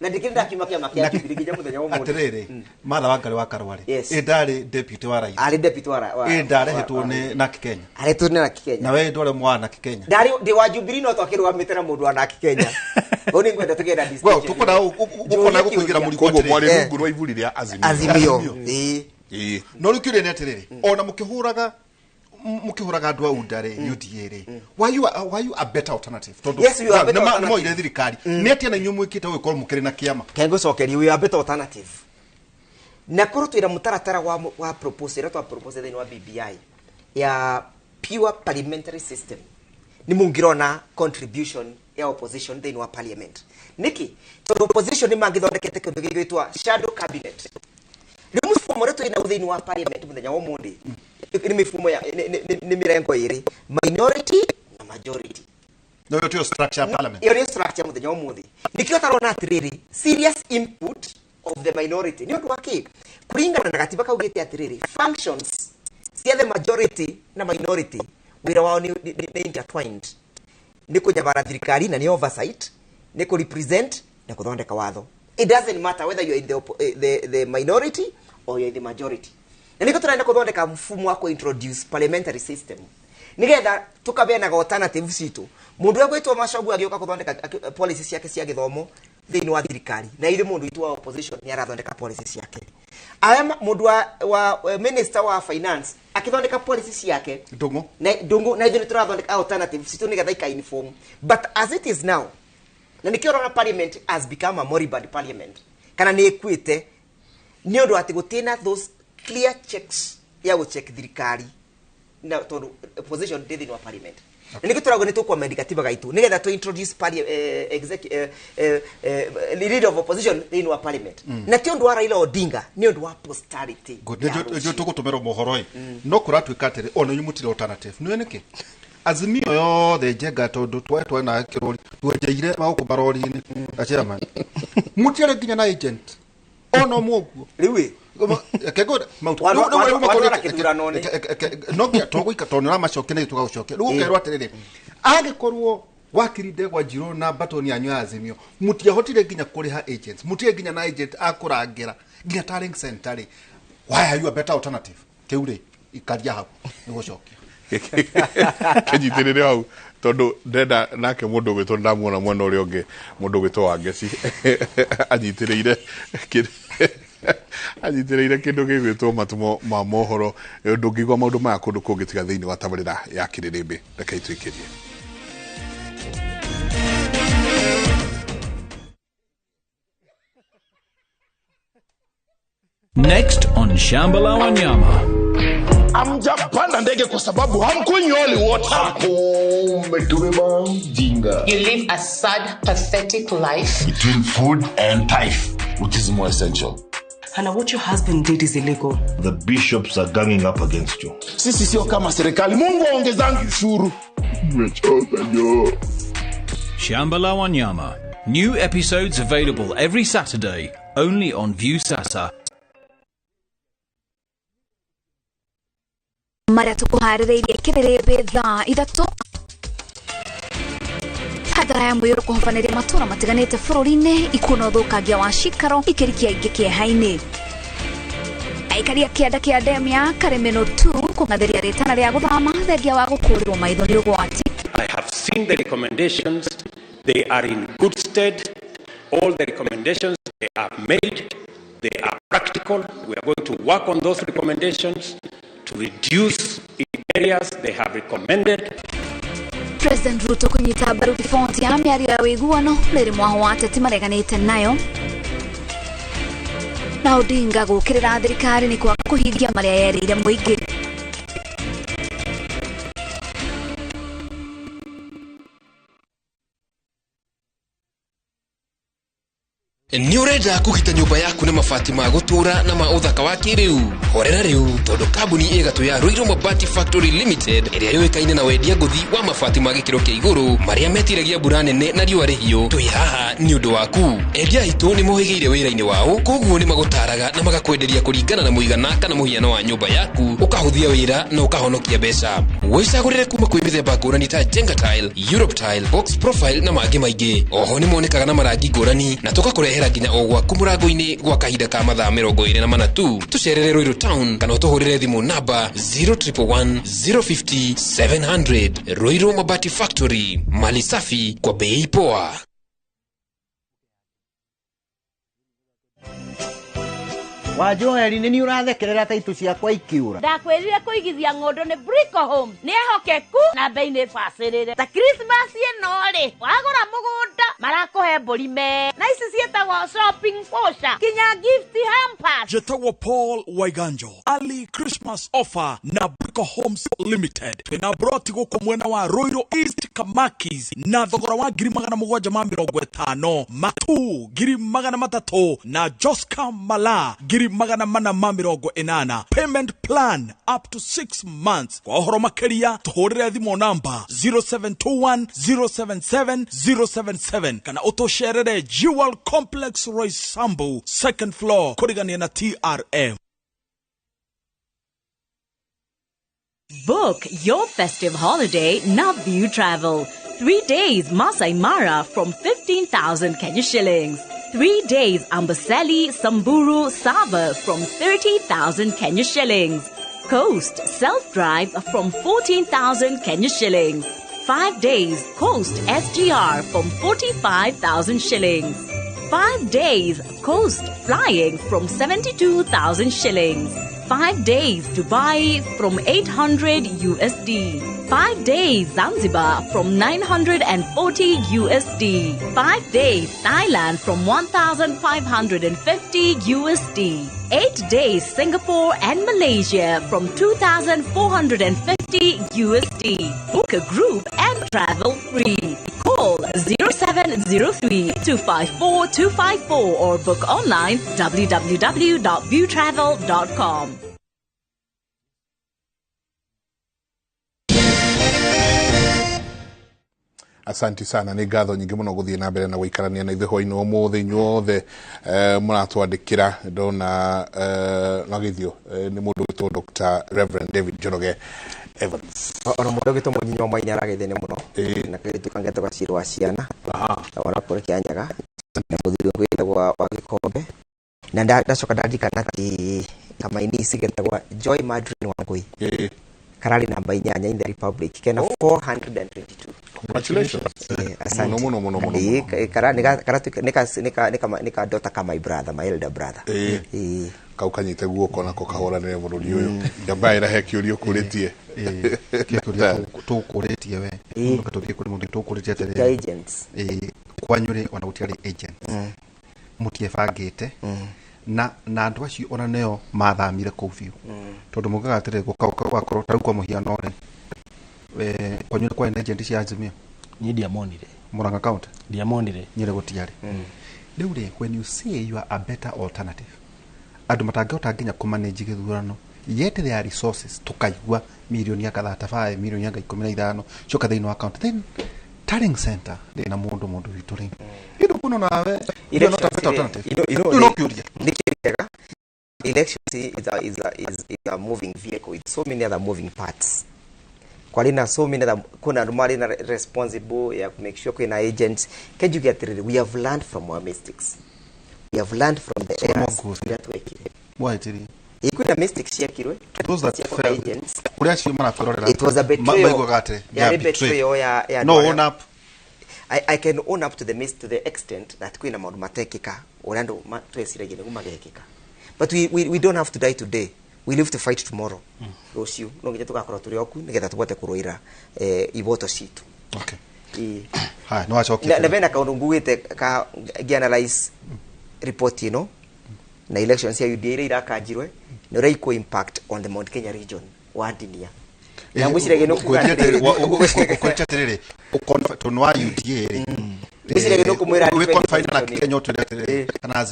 na ndikiri ndakiuma kiama kia Jubilee nginya muthenya wa umuthi atiriri Matha Wangari wa Karwari ndari deputy wa rais ari deputy wa ndarehetwo ni na Kenya aretwo ni na Kenya na we ndware mwana Kenya ndari ndi wa Jubilee no twakirugamite na mundu wa na Kenya o ni ngwenda tugenda distinction well tukona ukona gukuingira muri koguo mwari rungu rwa iburi ria Azimio no riu kiuria ni atiriri ona mukihuraga andu a UDA ri UDA ri why you a better alternative tondu yes you are better alternative no moire thirikari ni atia na inyuĩ mwikite gwikorwo mukiri na kiama kengucokeria we are better alternative na korwo twira mutaratara wa proposal ira twa proposal thiini wa BBI ya pure parliamentary system ni mungirona contribution ya opposition thiini wa parliament niki tondu opposition ni mangithondekete kindu gigwitwa shadow cabinet riu mufumo uria twina thiini wa parliament muthenya wa umuthi ni mifumo ya ni mirengo iri minority na majority no yo structure ya parliament iyo ni structure muthenya umuthi nikio tarona atiriri serious input of the minority ni undu waki kuringana na gatiba kaugite atiriri functions cia the majority na minority wira wao ni intertwined ni kunyabara thirikari na ni oversight ni ku represent na kuthondeka watho. It doesn't matter whether you're in the minority or you're in the majority. Na nĩkĩo tũrenda kũthondeka mfumo wa kũ-introduce parliamentary system nigetha tukabeanaga alternative citũ. Mũndũ ũrĩa gwĩtwo Machogu agĩũka kũthondeka policy ciake cia gĩthomo thĩinĩ wa thirikari, na ithuĩ mũndũ witũ wa opposition nĩ arathondeka policy ciake. Aya mũndũ wa minister wa finance akĩthondeka policy ciake Ndung'u na Ndung'u, na ithuĩ nĩ tũrathondeka alternative citũ nĩgetha ika inform. But as it is now, na nĩkĩo ũrona parliament has become a moribund parliament, kana nĩ ĩkuĩte nĩ ũndũ atĩ gũtirĩ those clear checks ya gũcheck thirikari, na tondu opposition ndĩ thĩinĩ wa parliament. Na nĩkĩo tũrauga nĩ tũkũamend katiba gaitũ nĩgetha tũ introduce leader of opposition thĩinĩ wa parliament. Na ti ũndũ wa Raila Odinga, nĩ ũndũ wa posterity. Nĩnjũĩ tũgũtũmĩrwo mohoro ĩ, no kũratuĩka atĩrĩ ona inyuĩ mũtirĩ alternative. Nĩũĩ nĩkĩ Azimio yothe Njenga, tondũ twetwe na kĩrori twenjeire magũkũ marori-inĩ na chairman, mũtiarĩ nginya na agent ona ũmwe ũguo. Rĩu ĩ no nginya tũgũika tondũ nĩũramacokia na ithuĩ tũgagũcokia. Rĩu ũkerwo atĩrĩrĩ, angĩkorwo wakiri Ndegwa Njirũ na batoni yanyu ya Azimio mũtiahotire nginya kũrĩha agents, mũtiarĩ nginya na agent a kũrangĩra nginya tallying center rĩ, why are you a better alternative? Kĩu rĩ ikaria hau nĩgũcokia. Kĩnyitĩrĩre hau tondũ ndenda nake mũndũ ũgwĩtwo, ndamuona mwena ũrĩa ũngĩ mũndũ ũgwĩtwo Wangeci anyitĩrĩire kĩndũ gĩgwĩtwo matumo ma mohoro. Ndũngĩigua maũndũ maya kũndũ kũngĩ tiga thĩinĩ wa tabarĩra ya Kĩrĩrĩmbĩ. Reke itwĩkĩrie. Next on Shamba la Wanyama. Hamjapanda ndege kwa sababu hamkunywi holy water. Umetubeba mjinga. You live a sad, pathetic life. Between food and tithe, which is more essential? Hannah, what your husband did is illegal. The bishops are ganging up against you. Sisi sio kama serikali. Mungu aongezangi ushuru. Nimechoka jo. Shamba la Wanyama. New episodes available every Saturday, only on Viusasa. Marĩa tũkũharĩrĩirie Kĩrĩrĩmbĩ thaa 3 hathara ya mũiyũro kũhobanĩria matũra matiganĩte bũrũri-inĩ, ikuũ na ũthũkangia wa cikaro ikĩrikia ingĩ kĩeha-inĩ. Aikari a kĩanda kĩa demu ya Karemeno 2 kũng'athĩria rĩtana rĩa gũthama thengia wa gũkũrĩrwo maitho nĩ ũgwati. I have seen the recommendations. They are in good stead. All the recommendations they are made, they are practical. We are going to work on those recommendations to reduce in areas they have recommended. President Ruto kũnyita mbaru riboti ya mĩario ya ũiguano rĩrĩ mwaho wa ateti mareganĩte nayo. Na Odinga gũkĩrĩra thirikari nĩ kwaga kũhingia marĩa yerĩire mũingĩ. Nĩ ũrenda kũgita nyũmba yaku na mabati ma gũtũũra na ma ũthaka wa kĩrĩu? Horera rĩu tondũ kambuni ĩgatũ ya Ruiru Mabati Factory Limited ĩrĩa yũĩkaine na wendia ngũthi wa mabati ma gĩkĩro kĩa igũrũ marĩa metiragia mbura nene na riũa rĩhiũ, twĩ haha nĩ ũndũ waku. Endia aitũ nĩ mohĩgĩire wĩra-inĩ wao, koguo nĩ magũtaraga na magakwenderia kũringana na mũigana kana mũhiano wa nyũmba yaku, ũkahũthia wĩra na ũkahonokia mbeca. Wĩcagũrĩre kuma kwĩ mĩthemba ngũrani ta Jenga Tile, Europe Tile, Box Profile na mangĩ maingĩ. Oho nĩ monekaga na marangi ngũrani na tũgakũrehera nginya o gwaku mũrango-inĩ gwa kahinda ka mathaa 24 tu. Tũcerere Ruiru Town kana ũtũhũrĩre thimũ namba 0111 050 700. Ruiru Mabati Factory, mali safi kwa bei poa. Wa Joeli nĩ ũrathekerera taitũ ciakwa ikiura. Ndakwĩrire kũigithia ng'ũndũ nĩ Brico Homes. Nĩ ehokeku na bei nĩ bacĩrĩre. Ta Christmas ĩno rĩ, wagũra mũgũnda marakũhe mbũri me. Na ici ciĩtagwo shopping voucher kinya gift hampers. Njĩtagwo Paul Waiganjo. Early Christmas offer na Brico Homes Limited. Twĩna broti gũkũ mwena wa Ruiru East Kamakis na thogora wa 750,000, Matu 300,000 na Joska Mala 480,000. Payment plan up to 6 months. Kwa ũhoro makĩria tũhũrĩre thimũ namba 0721 077 077 kana ũtũcerere Jewel Complex Roysambu second floor kũrigania na TRM. Book your festive holiday na View Travel. 3 days Masai Mara from 15,000 Kenya shillings. 3 days Amboseli, Samburu, Sava from 30,000 Kenya shillings. Coast self-drive from 14,000 Kenya shillings. 5 days Coast SGR from 45,000 shillings. 5 days Coast flying from 72,000 shillings. 5 days Dubai from 800 USD. 5 days Zanzibar from 940 USD. 5 days Thailand from 1,550 USD. 8 days Singapore and Malaysia from 2,450 USD. Book a group and travel free. Call 0703 254 254 or book online www.viewtravel.com. Asanti sana nä ngatho nyingä må no gå thiä na mbere na gå na ithuä hwainä å må thä inyuothe må ratwandä ndona no gä nä må ndå gwä Dr. Reverend David Njoroge Evans ona må ndå gä two må nyinyi wa mwaini aragä nä må no na kairä tu kangetwo gacirå wa ciana ona kå rä kä anyaga na må thuri wĩtagwo wa gĩkombe na ndacoka ndarikana atä kamaini ici getagwa Joy Madrin Wangui karari namba 8 in the Republic kena 422. Congratulations. Asante. Muno muno muno. Kara nika daughter kama my brother, my elder brother. Kau kanyite guoko nako kahoranire bururi uyu. Nyamba ira he kiurio kuritie. Kiurio tukuritie we. Tuthie kuri mundu tukuritie atiriri. Agents. Kwanyu ri ona gutiari agents. Mutiebangite. Na andu acio ona neo mathamire kuu biũ tondu mugaga atĩrĩ gũkorwo ta rĩu kwa mũhiano rĩ kwanyu kwa agent cia Azimio niĩ ndiamonire Murang'a County ndiamonire nyĩrĩ gũtiarĩ rĩu rĩ when you say you are a better alternative andũ matangĩhota nginya kũmanage gĩthurano yet there are resources tukaigua milioni ya 35 milioni ya 15 coka thĩinĩ wa county then tallying center ndĩ na mũndũ witũ rĩ ĩndũ kuno nawe you not a better alternative you know kiuria Elections is a moving vehicle with so many other moving parts. Kwari na so many other kuna andu mari na responsible ya make sure kwina agents. Can you get we have learned from our mistakes. We have learned from the errors that we made. Why tiri? Ikwina mistakes ciekirwe. Those that failed. Kuria acio marakororera. It was a betrayal. Ya betrayal ya no own up. I can own up to the to the extent that kwina maundu matekika uria andu tweciragia niguo magekika. But we don't have to die today. We live to fight tomorrow. Ruciu no nginya tugakorwo turi oku nigetha tubote kuruira iboto citu. Okay. Ha no acokie. Na bena kaundu ngugite ka analyze report ino na elections ya UDA irakanjirwe ni ura iko impact on the Mount Kenya region wa Ndinia. Na ngwiciragia no kuga atiriri ukonfa wa UDA ri. Ngwiciragia no kumwira we confine na Kenya utwire atiriri kana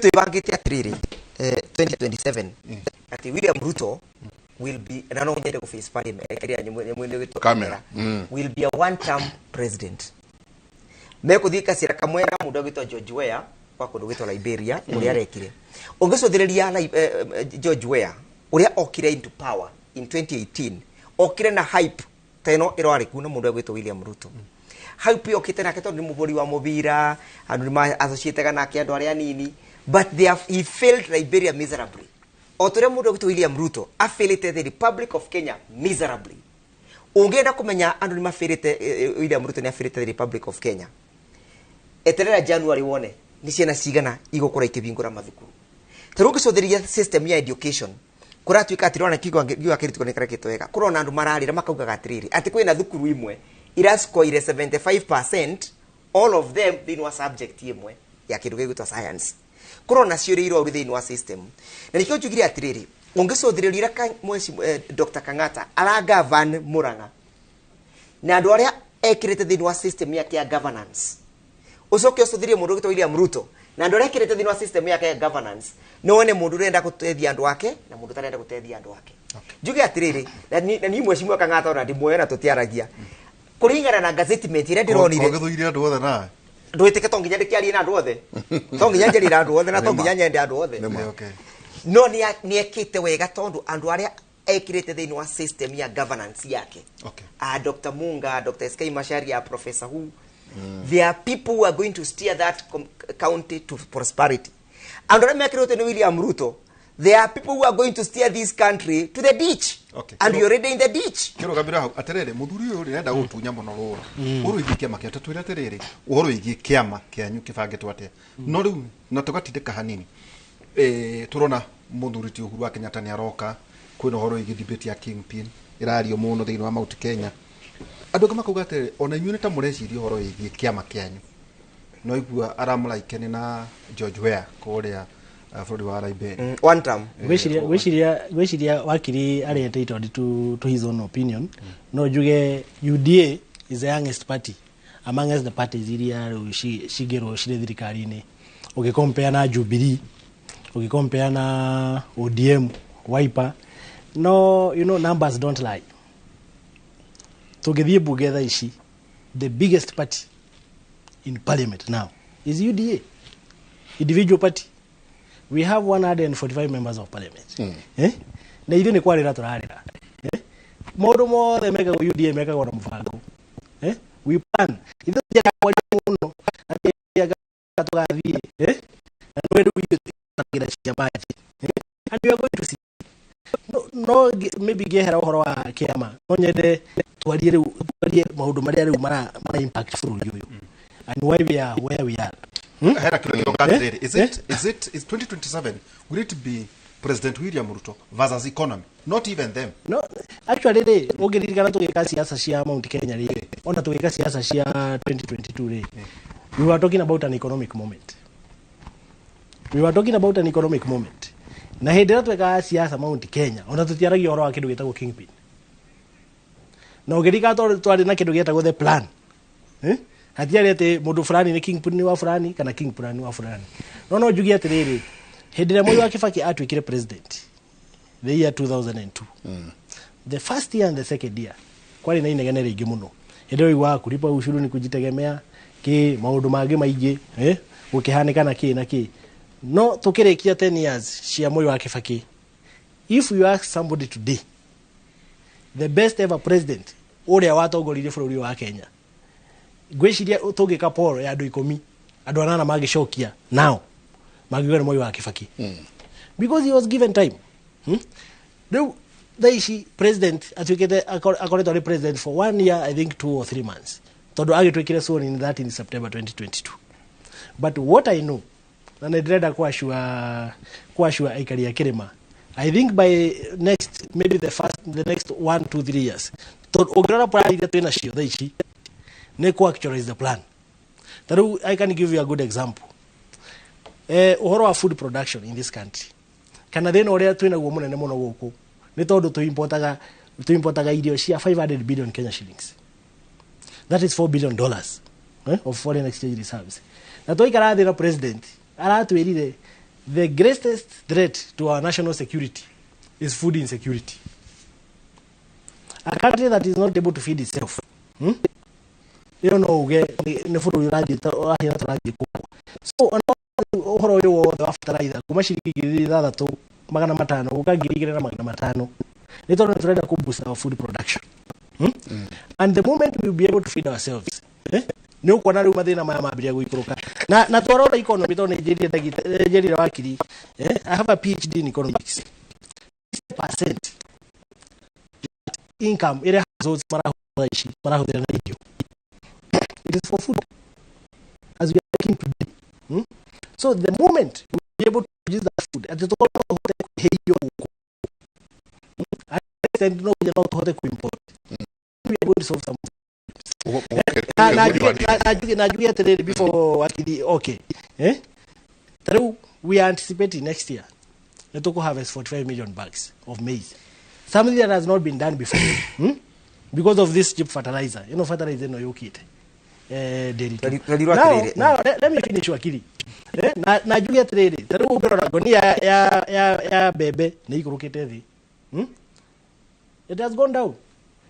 twibangite atiriri 2027 ati William Ruto will be na no nyende ku face parliament area nyamwe camera will be a one term president mekuthii kacira kamwe na mundu agwitwo George Weah kwa kundu gwitwo Liberia uria arekire ungicuthiria George Weah uria okire into power in 2018 okire na hype ta ino irarĩ ku na mundu agwitwo William Ruto hype yokite nake tondu ni muburi wa mubira andu ni ma associate nake andu aria anini but they have he failed Liberia miserably o turia mundu agwitwo William Ruto afailite the Republic of Kenya miserably ungienda kumenya andu ni mafailite William Ruto ni afailite the Republic of Kenya eterera January wone ni ciana cigana igukora ikibingura mathukuru taru ngicuthiria system ya education kuratuika atirona kigo ngiwa kiritiko ni kareketwo wega kurona andu mararira makaugaga atiriri ati kwina thukuru imwe irascoire 75% all of them thiini wa subject imwe ya kindu gigwitwo science kurona ciurĩirwo ũru thiini wa system na nikio njugire atiriri ungicũthĩrĩria mweci Dr. Kang'ata aragavan Murang'a na andu aria ekirite thiini wa system yake ya governance ucoke ucũthĩrie mũndũ ũgĩtwo William Ruto na andu aria ekirite thiini wa system yake ya governance no wone mũndũ ũrenda gũteithia andũ ake na mũndũ ũtarenda gũteithia andũ ake njuge atiriri na ni mweci Kang'ata ona ndimwoyo na tũtiaragia kuringana na gazettement ira ndironire ũgĩthũire andũ othe nawe ndwĩtĩke to nginya ndĩkĩarie na andũ othe to nginya njarĩre andũ othe na to nginya nyende andũ othe no nĩ ekĩte wega tondũ andũ arĩa ekĩrĩte thĩinĩ wa system ya governance yake a Dr. Munga, Dr. SK Macharia, Professor Hu There are people who are going to steer that county to prosperity. Andũ arĩa mekĩrĩtwo nĩ William Ruto, there are people who are going to steer this country to the ditch. And we're already in the ditch. Kĩrũgamĩra hau atĩrĩrĩ, mũthuri ũyũ rĩ arenda gũtunya mũno rũra ũhoro wĩgiĩ kĩama kĩa tũtwĩre atĩrĩrĩ, ũhoro wĩgiĩ kĩama kĩanyu kĩbangĩtwo atĩa? No rĩu na tũgatindĩka hanini, tũrona mũthuri ti Uhuru wa Kenyatta nĩ aroka, kwĩna ũhoro wĩgiĩ debate ya kingpin ĩrario mũno thĩinĩ wa Mount Kenya. Andũ angĩ makauga atĩrĩrĩ, ona inyuĩ nĩ ta mũreciria ũhoro wĩgiĩ kĩama kĩanyu. No igua aramũraikene na George Weah kũrĩa bũrũri wa Liberia. One term. Ngwĩciria wakiri arĩ entitled to his own opinion. No njuge UDA is the youngest party amongst the parties iria rĩu cingĩrwo cirĩ thirikari-inĩ, ũgĩcompare na Jubilee, ũgĩcompare na ODM, Wiper. No, numbers don't lie. Tũngĩthiĩ mbunge thaa ici, the biggest party in parliament now is UDA, individual party. We have 145 members of parliament. Eh? Na ithuĩ nĩ kwarĩra tũrarĩra. Eh? Maũndũ mothe mekagwo UDA mekagwo na mũbango. Eh? We plan. Ithuĩ tũtiendaga kwaria mũno atĩ anga tũgathiĩ. Eh? Na nĩ rĩu ithuĩ tũtagĩra cia maji. Eh? And we are going to see. No, maybe ngĩehera ũhoro wa kĩama, no nyende twarie rĩu, twarie maũndũ marĩa rĩu mara impact bũrũri ũyũ and why we are where we are. Hera kilo kilo atĩrĩrĩ, is 2027, will it be President William Ruto versus economy? Not even them. No, actually rĩ, ũngĩririkana tũgĩka siasa cia Mount Kenya rĩ, ona tũgĩka siasa cia 2022 rĩ, we were talking about an economic moment. We were talking about an economic moment. Na hĩndĩ ĩrĩa twekaga siasa Mount Kenya, ona tũtiaragia ũhoro wa kĩndũ gĩtagwo kingpin. Na ũngĩririkana twarĩ na kĩndũ gĩtagwo the plan. Eh? Hatiarĩ atĩ mũndũ fulani nĩ kingpin wa fulani kana kingpin wa fulani. No njuge atĩrĩrĩ, hĩndĩ ĩrĩa Moi wa Kibaki atuĩkire president the year 2002, the first year and the second year kwarĩ na inegene rĩingĩ mũno. Hĩndĩ ĩyo iguaga kulipa ushuru ni kujitegemea, kĩ maũndũ mangĩ maingĩ, gũkĩhanĩka na kĩ na kĩ. No tũkĩrĩkia 10 years cia Moi wa Kibaki, if you ask somebody today, the best ever president ũrĩa watongoririe bũrũri wa Kenya, ngwĩciria tũngĩka poll ya andũ 10, andũ 8 mangĩcokia nao mangiuga nĩ Moi wa Kibaki, because he was given time. Rĩu thaa ici president atuĩkĩte akoretwo arĩ president for 1 year, I think 2 or 3 months, tondũ agĩtuĩkire sworn in that in September 2022. But what I know, na nĩ ndĩrenda kwashua aikari a kĩrĩma, I think by next, maybe the next 1 2 3 years, tondũ ũngĩrora plan iria twĩ nacio thaa ici nĩ kũ actualize the plan. Ta rĩu I can give you a good example. Ũhoro wa food production in this country, kana thĩna ũrĩa twĩ naguo mũnene mũno gũkũ nĩ tondũ tũimportaga irio cia 500 billion Kenya shillings. That is $4 billion of foreign exchange reserves. Na twaikara thĩ na president aratwĩrire the greatest threat to our national security is food insecurity. A country that is not able to feed itself, ĩyo no uge nĩ bũrũri ũrathiĩ ũrahiana tũrathiĩ kũgwa. So ona ũhoro ũyũ wothe wa fertilizer kuma ciringi 6,500 gũka 2,500 nĩ tondũ nĩ tũrenda kũ boost our food production. And the moment we will be able to feed ourselves, nĩ ũkuona rĩu mathĩna maya mambĩrĩria gũikũrũka. Na twarora economy, tondũ nĩ njĩrire wakiri, I have a PhD in economics. 60% income ĩrĩa households marahũthĩra ici, marahũthĩra na irio. It is for food, as we are talking today. So the moment we will be able to produce that food, atĩ tũkorwo no tũhote kwĩhe irio gũkũ, at the extent no nginya no tũhote kũ-import, we are going to solve some na njuge atĩrĩrĩ before wakiri, okay, ta rĩu we are anticipating next year nĩ tũkũ harvest 45 million bags of maize, something that has not been done before, because of this cheap fertilizer. Fertilizer ĩno yũkĩte Nderitu. Twerirwo Now, atĩrĩrĩ, now let me finish, wakiri. Na njuge atĩrĩrĩ, ta rĩu ũngĩrora ngonia ya mbembe nĩ ikũrũkĩte thĩ. It has gone down.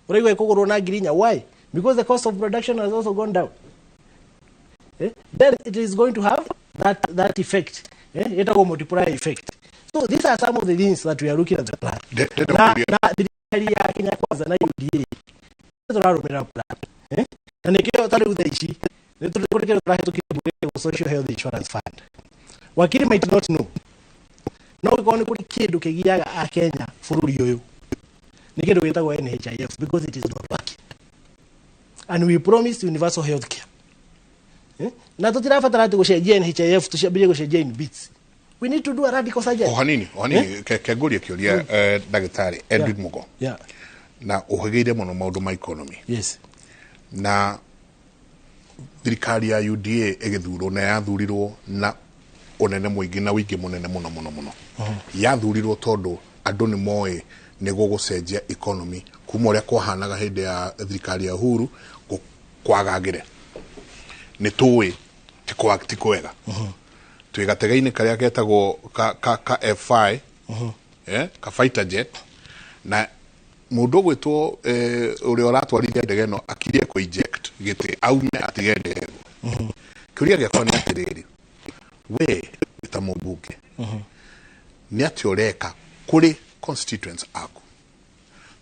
Ũraigua ĩkũgũrwo na 4,000. Why? Because the cost of production has also gone down. Then it is going to have that effect. Ĩtagwo multiplier effect. So these are some of the things that we are looking at the plan. Na thirikari ya Kenya Kwanza na UDA tũrarũmĩrĩra plan. Na nĩkĩo ta rĩu thaa ici Nĩ kũrĩ kĩndũ tũrahĩtũkirie mbunge gĩtagwo Social Health Insurance Fund. Wakiri might not know, no gĩkorwo nĩ kũrĩ kĩndũ kĩgiaga akenya bũrũri ũyũ, nĩ kĩndũ gĩtagwo NHIF, because it is not working, and we promised universal health care. Eh? Na tũtirabatara atĩ gũcenjia NHIF, tũciambĩrie gũcenjia in bits. We need to do a radical surgery. O hanini, o hanini, ke ngũrie kĩũria, ndagĩtarĩ Edwin Mugo. Na ũhĩgĩire mũno maũndũ ma economy. Na thirikari ya UDA ĩgĩthurwo, na yathurirwo na ũnene mũingĩ na ũingĩ mũnene mũno mũno mũno. Yathurirwo tondũ andũ nĩ moĩ nĩ gũgũcenjia economy kuma ũrĩa kwahanaga hĩndĩ ya thirikari ya Uhuru kwagagĩre. Nĩ tũĩ ti kwega. Twĩ gatege-inĩ karĩa getagwo ka F5, ka fighter jet, na mũndũ ũgwĩtwo ũrĩa ũratwarithia ndege ĩno akirie kũ eject gĩtĩ aume atige ndege ĩgwe. Kĩũria gĩakwa nĩ atĩrĩrĩ, we ta mũmbunge nĩ atĩa ũreka kũrĩ constituents aku,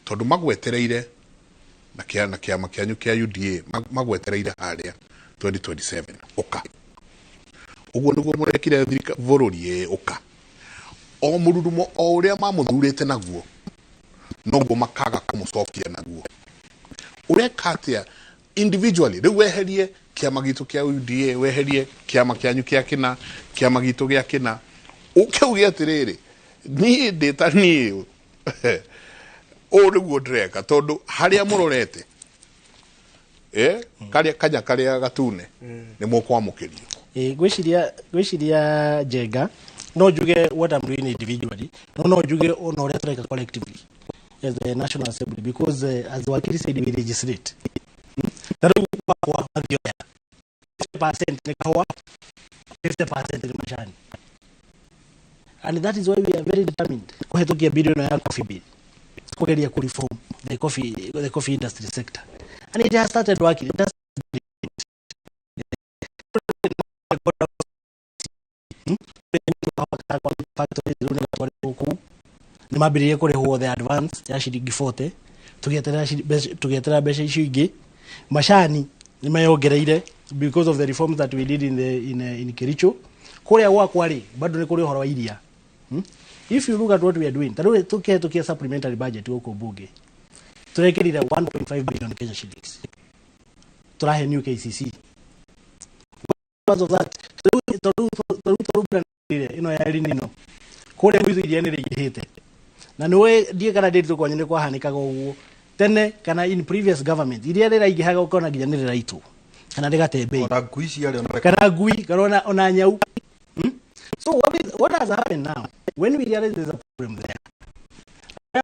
tondũ magwetereire na kĩama kĩanyu kĩa UDA magwetereire harĩa 2027 ũka ũguo nĩguo mũrekire bũrũri ũka o mũrurumo o ũrĩa mamũthurĩte naguo noguo makaga kũmũcokia naguo. Ũreka atĩa individually rĩu weherie kĩama gitũ kĩa UDA, weherie kĩama kĩanyu kĩa kĩna, kĩama gitũ gĩa kĩna, ũke uge atĩrĩrĩ, niĩ ndĩ ta niĩ ũũ nĩguo ndĩreka, tondũ harĩa mũrorete karĩa kanya karĩa gatune nĩ mũkwamũkĩrio. Ngwĩciria Njenga no njuge what I'm doing individually, no njuge ona ũrĩa tũreka collectively as the National Assembly, because as Wakiri said, we legislate. Ta rĩu gwakwa Mathioya 50% nĩ kahũa, 50% nĩ macani, and that is why we are very determined kũhetũkia bill ĩno ya coffee bill, kũgeria kũ reform the coffee industry sector, and it has started working. It has factory kũu nĩ mambĩrĩirie kũrĩhwo the advance ya ciringi 40, tũgĩeterera mbeca icio ingĩ. Macani nĩ meyongereire because of the reforms that we did in Kericho. Kũrĩa gwakwa rĩ, bado nĩ kũrĩ ũhoro wa iria. If you look at what we are doing, ta rĩu tũkĩhetũkia supplementary budget gũkũ bunge, tũrekĩrire 1.5 billion Kenya shillings tũrahe new KCC. Because of that, tondũ mbura ĩno ya El Nino kũrĩa gwitũ iria nĩ rĩingĩhĩte, na nĩwe ndiĩ kana ndĩritũ kwanyu nĩ kwahanĩkaga ũguo tene kana in previous government, iria rĩraingĩhaga ũkona nginya nĩ rĩraitwo kana rĩgate bei. Ona ngui ciarĩ ona kana ngui kana ona nyau. So what has happened now, when we realize there's a problem there,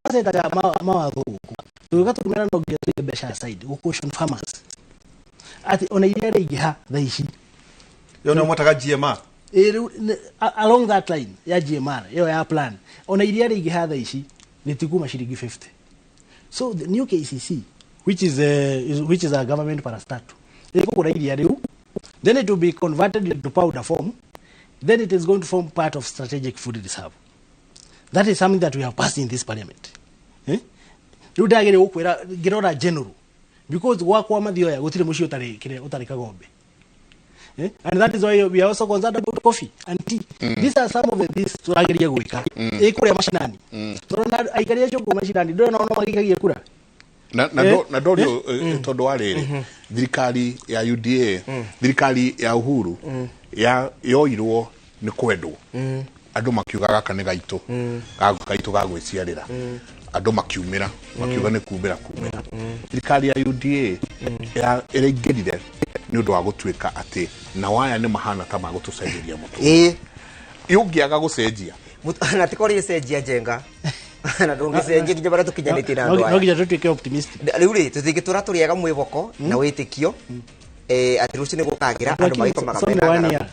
arĩa mawatho gũkũ tũgĩũka tũkĩmera no nginya tũige mbeca aside gũ caution farmers atĩ ona iria rĩaingĩha thaa ici. Ĩyo nĩyo mwetaga GMR. Ĩ, rĩu along that line ya GMR ĩyo ya plan, ona iria rĩingĩha thaa ici rĩtikuma ciringi 50. So the new KCC, which is a government parastatal, ĩkũgũra iria rĩu, then it will be converted into powder form, then it is going to form part of strategic food reserve. That is something that we have passed in this parliament, eh? Rĩu ndagĩrĩ gũkwĩra ngĩrora general, because gwakwa Mathioya gũtirĩ mũciĩ ũtarĩ kĩrĩa ũtarĩ kagombe. Eh? And that is why we are also concerned about coffee and tea. These are some of the things tũrageria gwĩka. Ĩ kũrĩa macinani. Tũrona aikari acio kũu macinani ndũrona ona magĩikagia kura. Na na ndorio tondũ wa rĩrĩ, thirikari ya UDA, thirikari ya Uhuru ya yoirwo nĩ kwendwo, andũ makiuga gaka nĩ gaitũ, gaitũ ga gwĩciarĩra, andũ makiumĩra makiuga nĩ kumĩra kumĩra. Thirikari ya UDA ya ĩraingĩrire nĩ ũndũ wa gũtuĩka atĩ nao aya nĩ mahana ta magũtũcenjeria mũtũrĩre. Ũngĩaga gũcenjia Na ti kũrĩ cenjia, Njenga, na ndũngĩcenjia nginya barĩa tũkinyanĩtie na andũ No aya. nginya tũtuĩke optimistic. Rĩu rĩ, tũtingĩtũra tũrĩaga mwĩhoko na wĩtĩkio atĩ rũciũ nĩ gũkagĩra andũ magĩkomaga So mena nĩ one ng'aragu. year.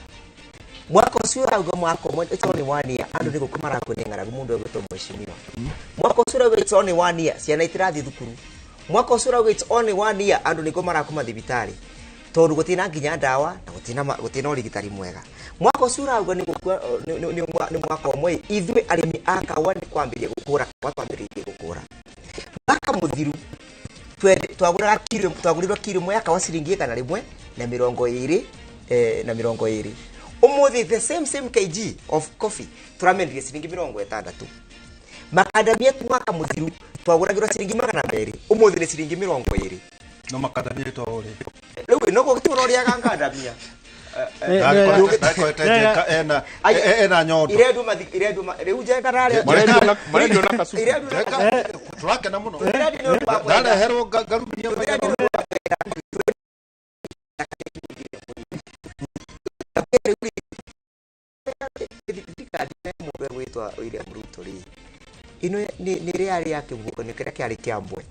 Mwaka ũcio ũrauga mwaka ũmwe, it's only one year, andũ nĩ gũkua marakua nĩ ng'aragu. Mũndũ egwĩtwo mheshimiwa, mwaka ũcio ũrauga it's only one year, ciana itirathiĩ thukuru. Mwaka ũcio ũrauga it's only one year, andũ nĩguo marakoma thibitarĩ tondũ gũtirĩ na nginya ndawa na gũtirĩ na ũrigitani mwega. Mwaka ũcio ũrauga nĩ gũkua nĩ mwaka ũmwe, ithuĩ arĩmi a kahũa nĩ kwambĩrĩria gũkũra kahũa, twambĩrĩirie gũkũra mwaka mũthiru. Twagũraga kiro, twagũrirwo kiro ĩmwe ya kawa ciringi 120 na 20. Ũmũthĩ the same kg of coffee tũramendirie ciringi 60. Makadamia mwaka mũthiru twagũragĩrwo ciringi 200, ũmũthĩ nĩ ciringi 20. No makadamia ĩtwo ũrĩ. Rĩu no gũtũra ũrĩaga ngandamia. Ena nyondo. Irendu rĩu Njenga rarĩa. Marendio na kasuku. Turakena mũno. Ndareherwo ngarumia. Thirikari mũndũ egwĩtwo William Ruto rĩ, ĩno nĩ rĩarĩ ya kĩhuhũkanio kĩrĩa kĩarĩ kĩa mbwe.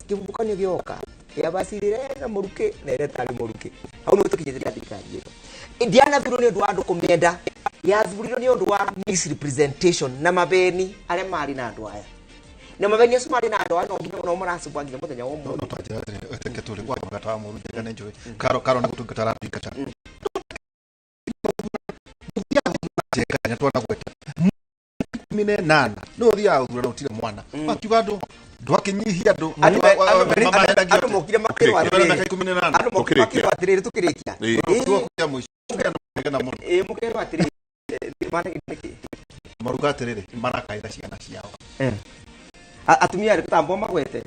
Kĩhuhũkanio gĩoka yabacirire na mũrukĩ na ĩrĩa ĩtarĩ mũrukĩ. Hau nĩho tũkinyĩte thirikari ĩno. Ndianathurwo nĩ ũndũ wa andũ kũmĩenda, yathurirwo nĩ ũndũ wa misrepresentation na mabeni arĩa marĩ na andũ aya. Na mabeni acio marĩ na andũ aya no nginya no maracubwa nginya mũthenya wa ũmũthĩ. No twanjĩra atĩrĩrĩ, reke tũrĩ kwa mũgata wa mũru Njenga nĩ njũĩ. Karo nĩ gũtungata aratungata. Njenga nĩ twanagweta. 18 nĩ ũthiaga gũthurana ũtirĩ mwana. Makiuga andũ ndwakinyihia andũ. Andũ mokire makĩrwo atĩrĩrĩ. Andũ mokire makĩrwo atĩrĩrĩ tũkĩrĩkia. Ĩĩ mũkerwo atĩrĩrĩ. Maruga atĩrĩrĩ marakaĩra ciana ciao. Atumia arĩkũ tambo magwete?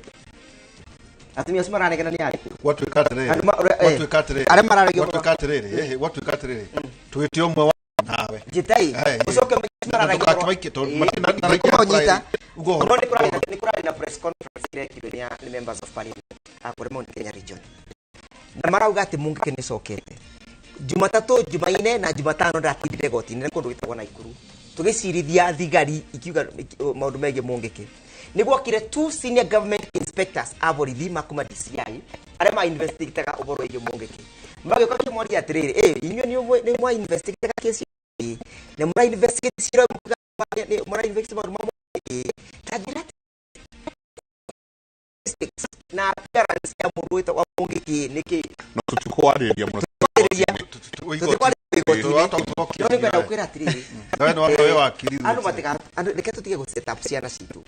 Atumia acio maranegena nĩ arĩkũ? Gwatuĩka atĩrĩrĩ. Gwatuĩka atĩrĩrĩ. Arĩa mararagia. Gwatuĩka atĩrĩrĩ. Gwatuĩka atĩrĩrĩ. Twĩte ũmwe wa nawe. Njĩtai. Ũcoke mararagia. No nĩ kũrarĩ na press conference irekirwo nĩ members of parliament a kũrĩa Mount Kenya region. Na marauga atĩ Mũngĩkĩ nĩ cokete. Jumatatũ, Jumaine na Jumatano ndatindire goti-inĩ kũndũ gwĩtagwo Naikuru. Tũgĩcirithia thigari ikiuga maũndũ megiĩ Mũngĩkĩ. Nĩ gwokire 2 senior government inspectors a borithi ma kuma DCI arĩa ma investigataga ũhoro wĩgiĩ Mũngĩkĩ. Magĩũka kĩmoria atĩrĩrĩ, inyuĩ nĩ mwa investigataga kesi na mũra investigate cira mũra investigate maũndũ ma Mũngĩkĩ. Ta njĩra na appearance ya mũndũ wĩtagwo Mũngĩkĩ nĩkĩ? No tũtikwarĩria mũno. No nĩngwenda gũkwĩra atĩrĩrĩ, andũ reke tũtige gũ set up ciana citũ.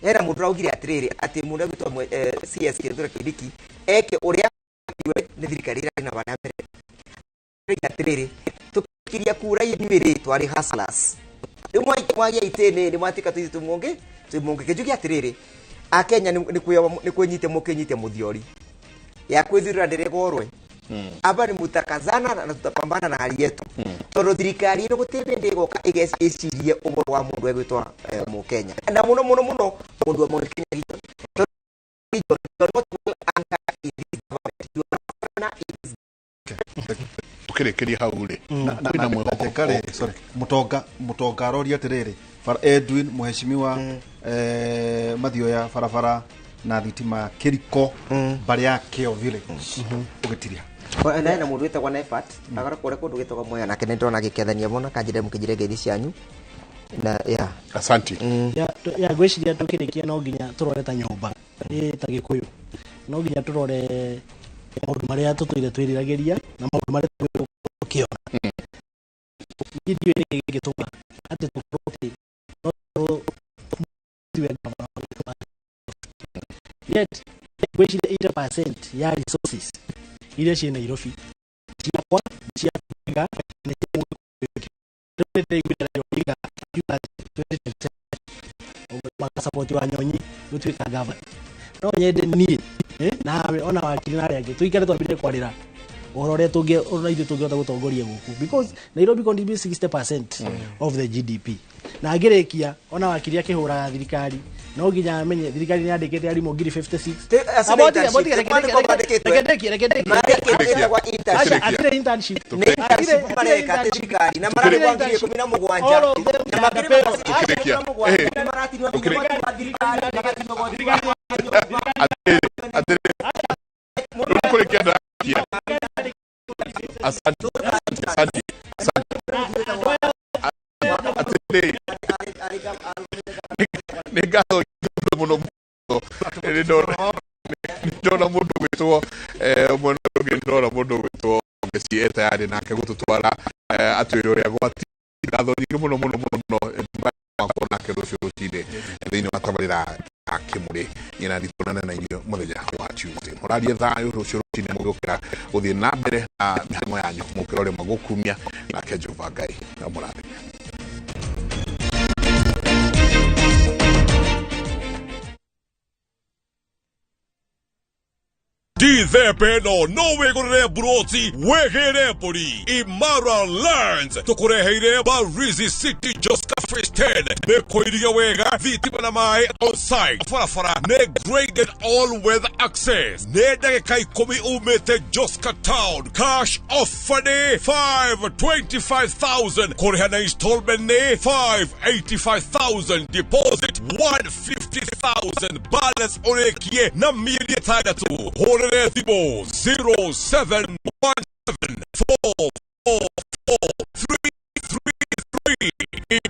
Hena mũndũ ũraugire atĩrĩrĩ atĩ mũndũ egwĩtwo CS Kithure Kindiki eke ũrĩa nĩ thirikari ĩrarĩ na barĩa mbere. Atĩrĩrĩ tũkiria kura inyuĩ rĩ twarĩ hustlers. Rĩu mwagia itĩ nĩ mwatuĩka tũitũ twĩ Mũngĩkĩ. Njuge atĩrĩrĩ, Akenya nĩ kwĩnyitia mũkĩnyitia mũthiori ya kwĩthurĩra ndĩrĩgorwe. Aba ni mutakazana na tutapambana na hali yetu. Tondũ thirikari ĩno gũtirĩ hĩndĩ ĩgoka ĩgecirie ũhoro wa mũndũ egwĩtwo Mũkenya. Na mũno mũno mũno mũndũ wa Mount Kenya region. Tũkĩrĩkĩria hau rĩ. Kwĩna mwĩhoko. Sorry. Mũtonga aroria atĩrĩrĩ, Edwin mũheshimiwa Mathioya barabara na thitima Kĩriko mbarĩ ya Kĩo village ũgĩtiria. Na hena mũndũ wĩtagwo Nefat agora kũrĩa kũndũ gwĩtagwo Mwea nake nĩ ndĩrona agĩkethania mũno kanjĩre mũkĩnjĩre ngeithi cianyu. Na ya asanti. Ya ngwĩciria tũkĩrĩkia no nginya tũrore ta nyũmba ta Gĩkũyũ, no nginya tũrore maũndũ marĩa tũtũire twĩriragĩria na maũndũ marĩa tũkĩona. Niĩ ndiũĩ nĩkĩ gĩngĩtũma atĩ tũkorwo atĩ no tiwe gavana wa yet ngwĩciria 80% ya resources iria ciĩ Nairobi ciakwa cia Odinga na cia Mũgĩkũyũ. Rĩu nĩndĩraiguire Raila Odinga akiuga atĩ 2027 makasapoti Wanyonyi gũtuĩka gavana. No nyende niĩ nawe ona wakiri na arĩa angĩ tũikare twambĩrĩrie kwarĩra ũhoro ũrĩa ũrĩa ithuĩ tũngĩhota gũtongoria gũkũ because Nairobi contributes 60% of the GDP. Na ngĩrĩkia ona wakiri akĩhũraga thirikari no nginya amenye thirikari nĩ yandĩkĩte arimũ 56,000. Atirĩ internship. Nĩ internship mareka thirikari na mararĩhwo 17,000 na makĩrĩ maratirwo thirikari Asante. Asante. Asante. Nĩ ngatho mũno mũno. Nĩ ndona mũndũ gwĩtwo mwena ũngĩ, ndona mũndũ gwĩtwo Messi e tayari nake gũtũtwara atwĩre ũrĩa gwati. Ngatho nyingĩ mũno mũno mũno mũno wakwo nake rũciũ rũcinĩ thĩinĩ wa tabarĩra Kimuri nyina nditonane na inyuĩ mũthenya wa Tuesday. Mũrarie thayũ rũciũ rũcinĩ mũgĩũkĩra gũthiĩ na mbere na mĩhang'o yanyu mũkĩra ũrĩa magũkumia nake Jehova Ngai amũrathime. Ndithemba ĩno no wĩgũrĩre mburoti wĩgĩre mbũri. Imara Lands tũkũreheire Barizi City Joska Phase 10 mĩkũirie wega thitima na maĩ on site, barabara nĩ graded all weather access, nĩ ndagĩka 10 umĩte Joska Town. Cash offer nĩ 525,000, kũrĩha na installment nĩ 585,000, deposit 150,000, balance ũrĩkie na mĩeri 6. Hũrĩre thimũ 0717 4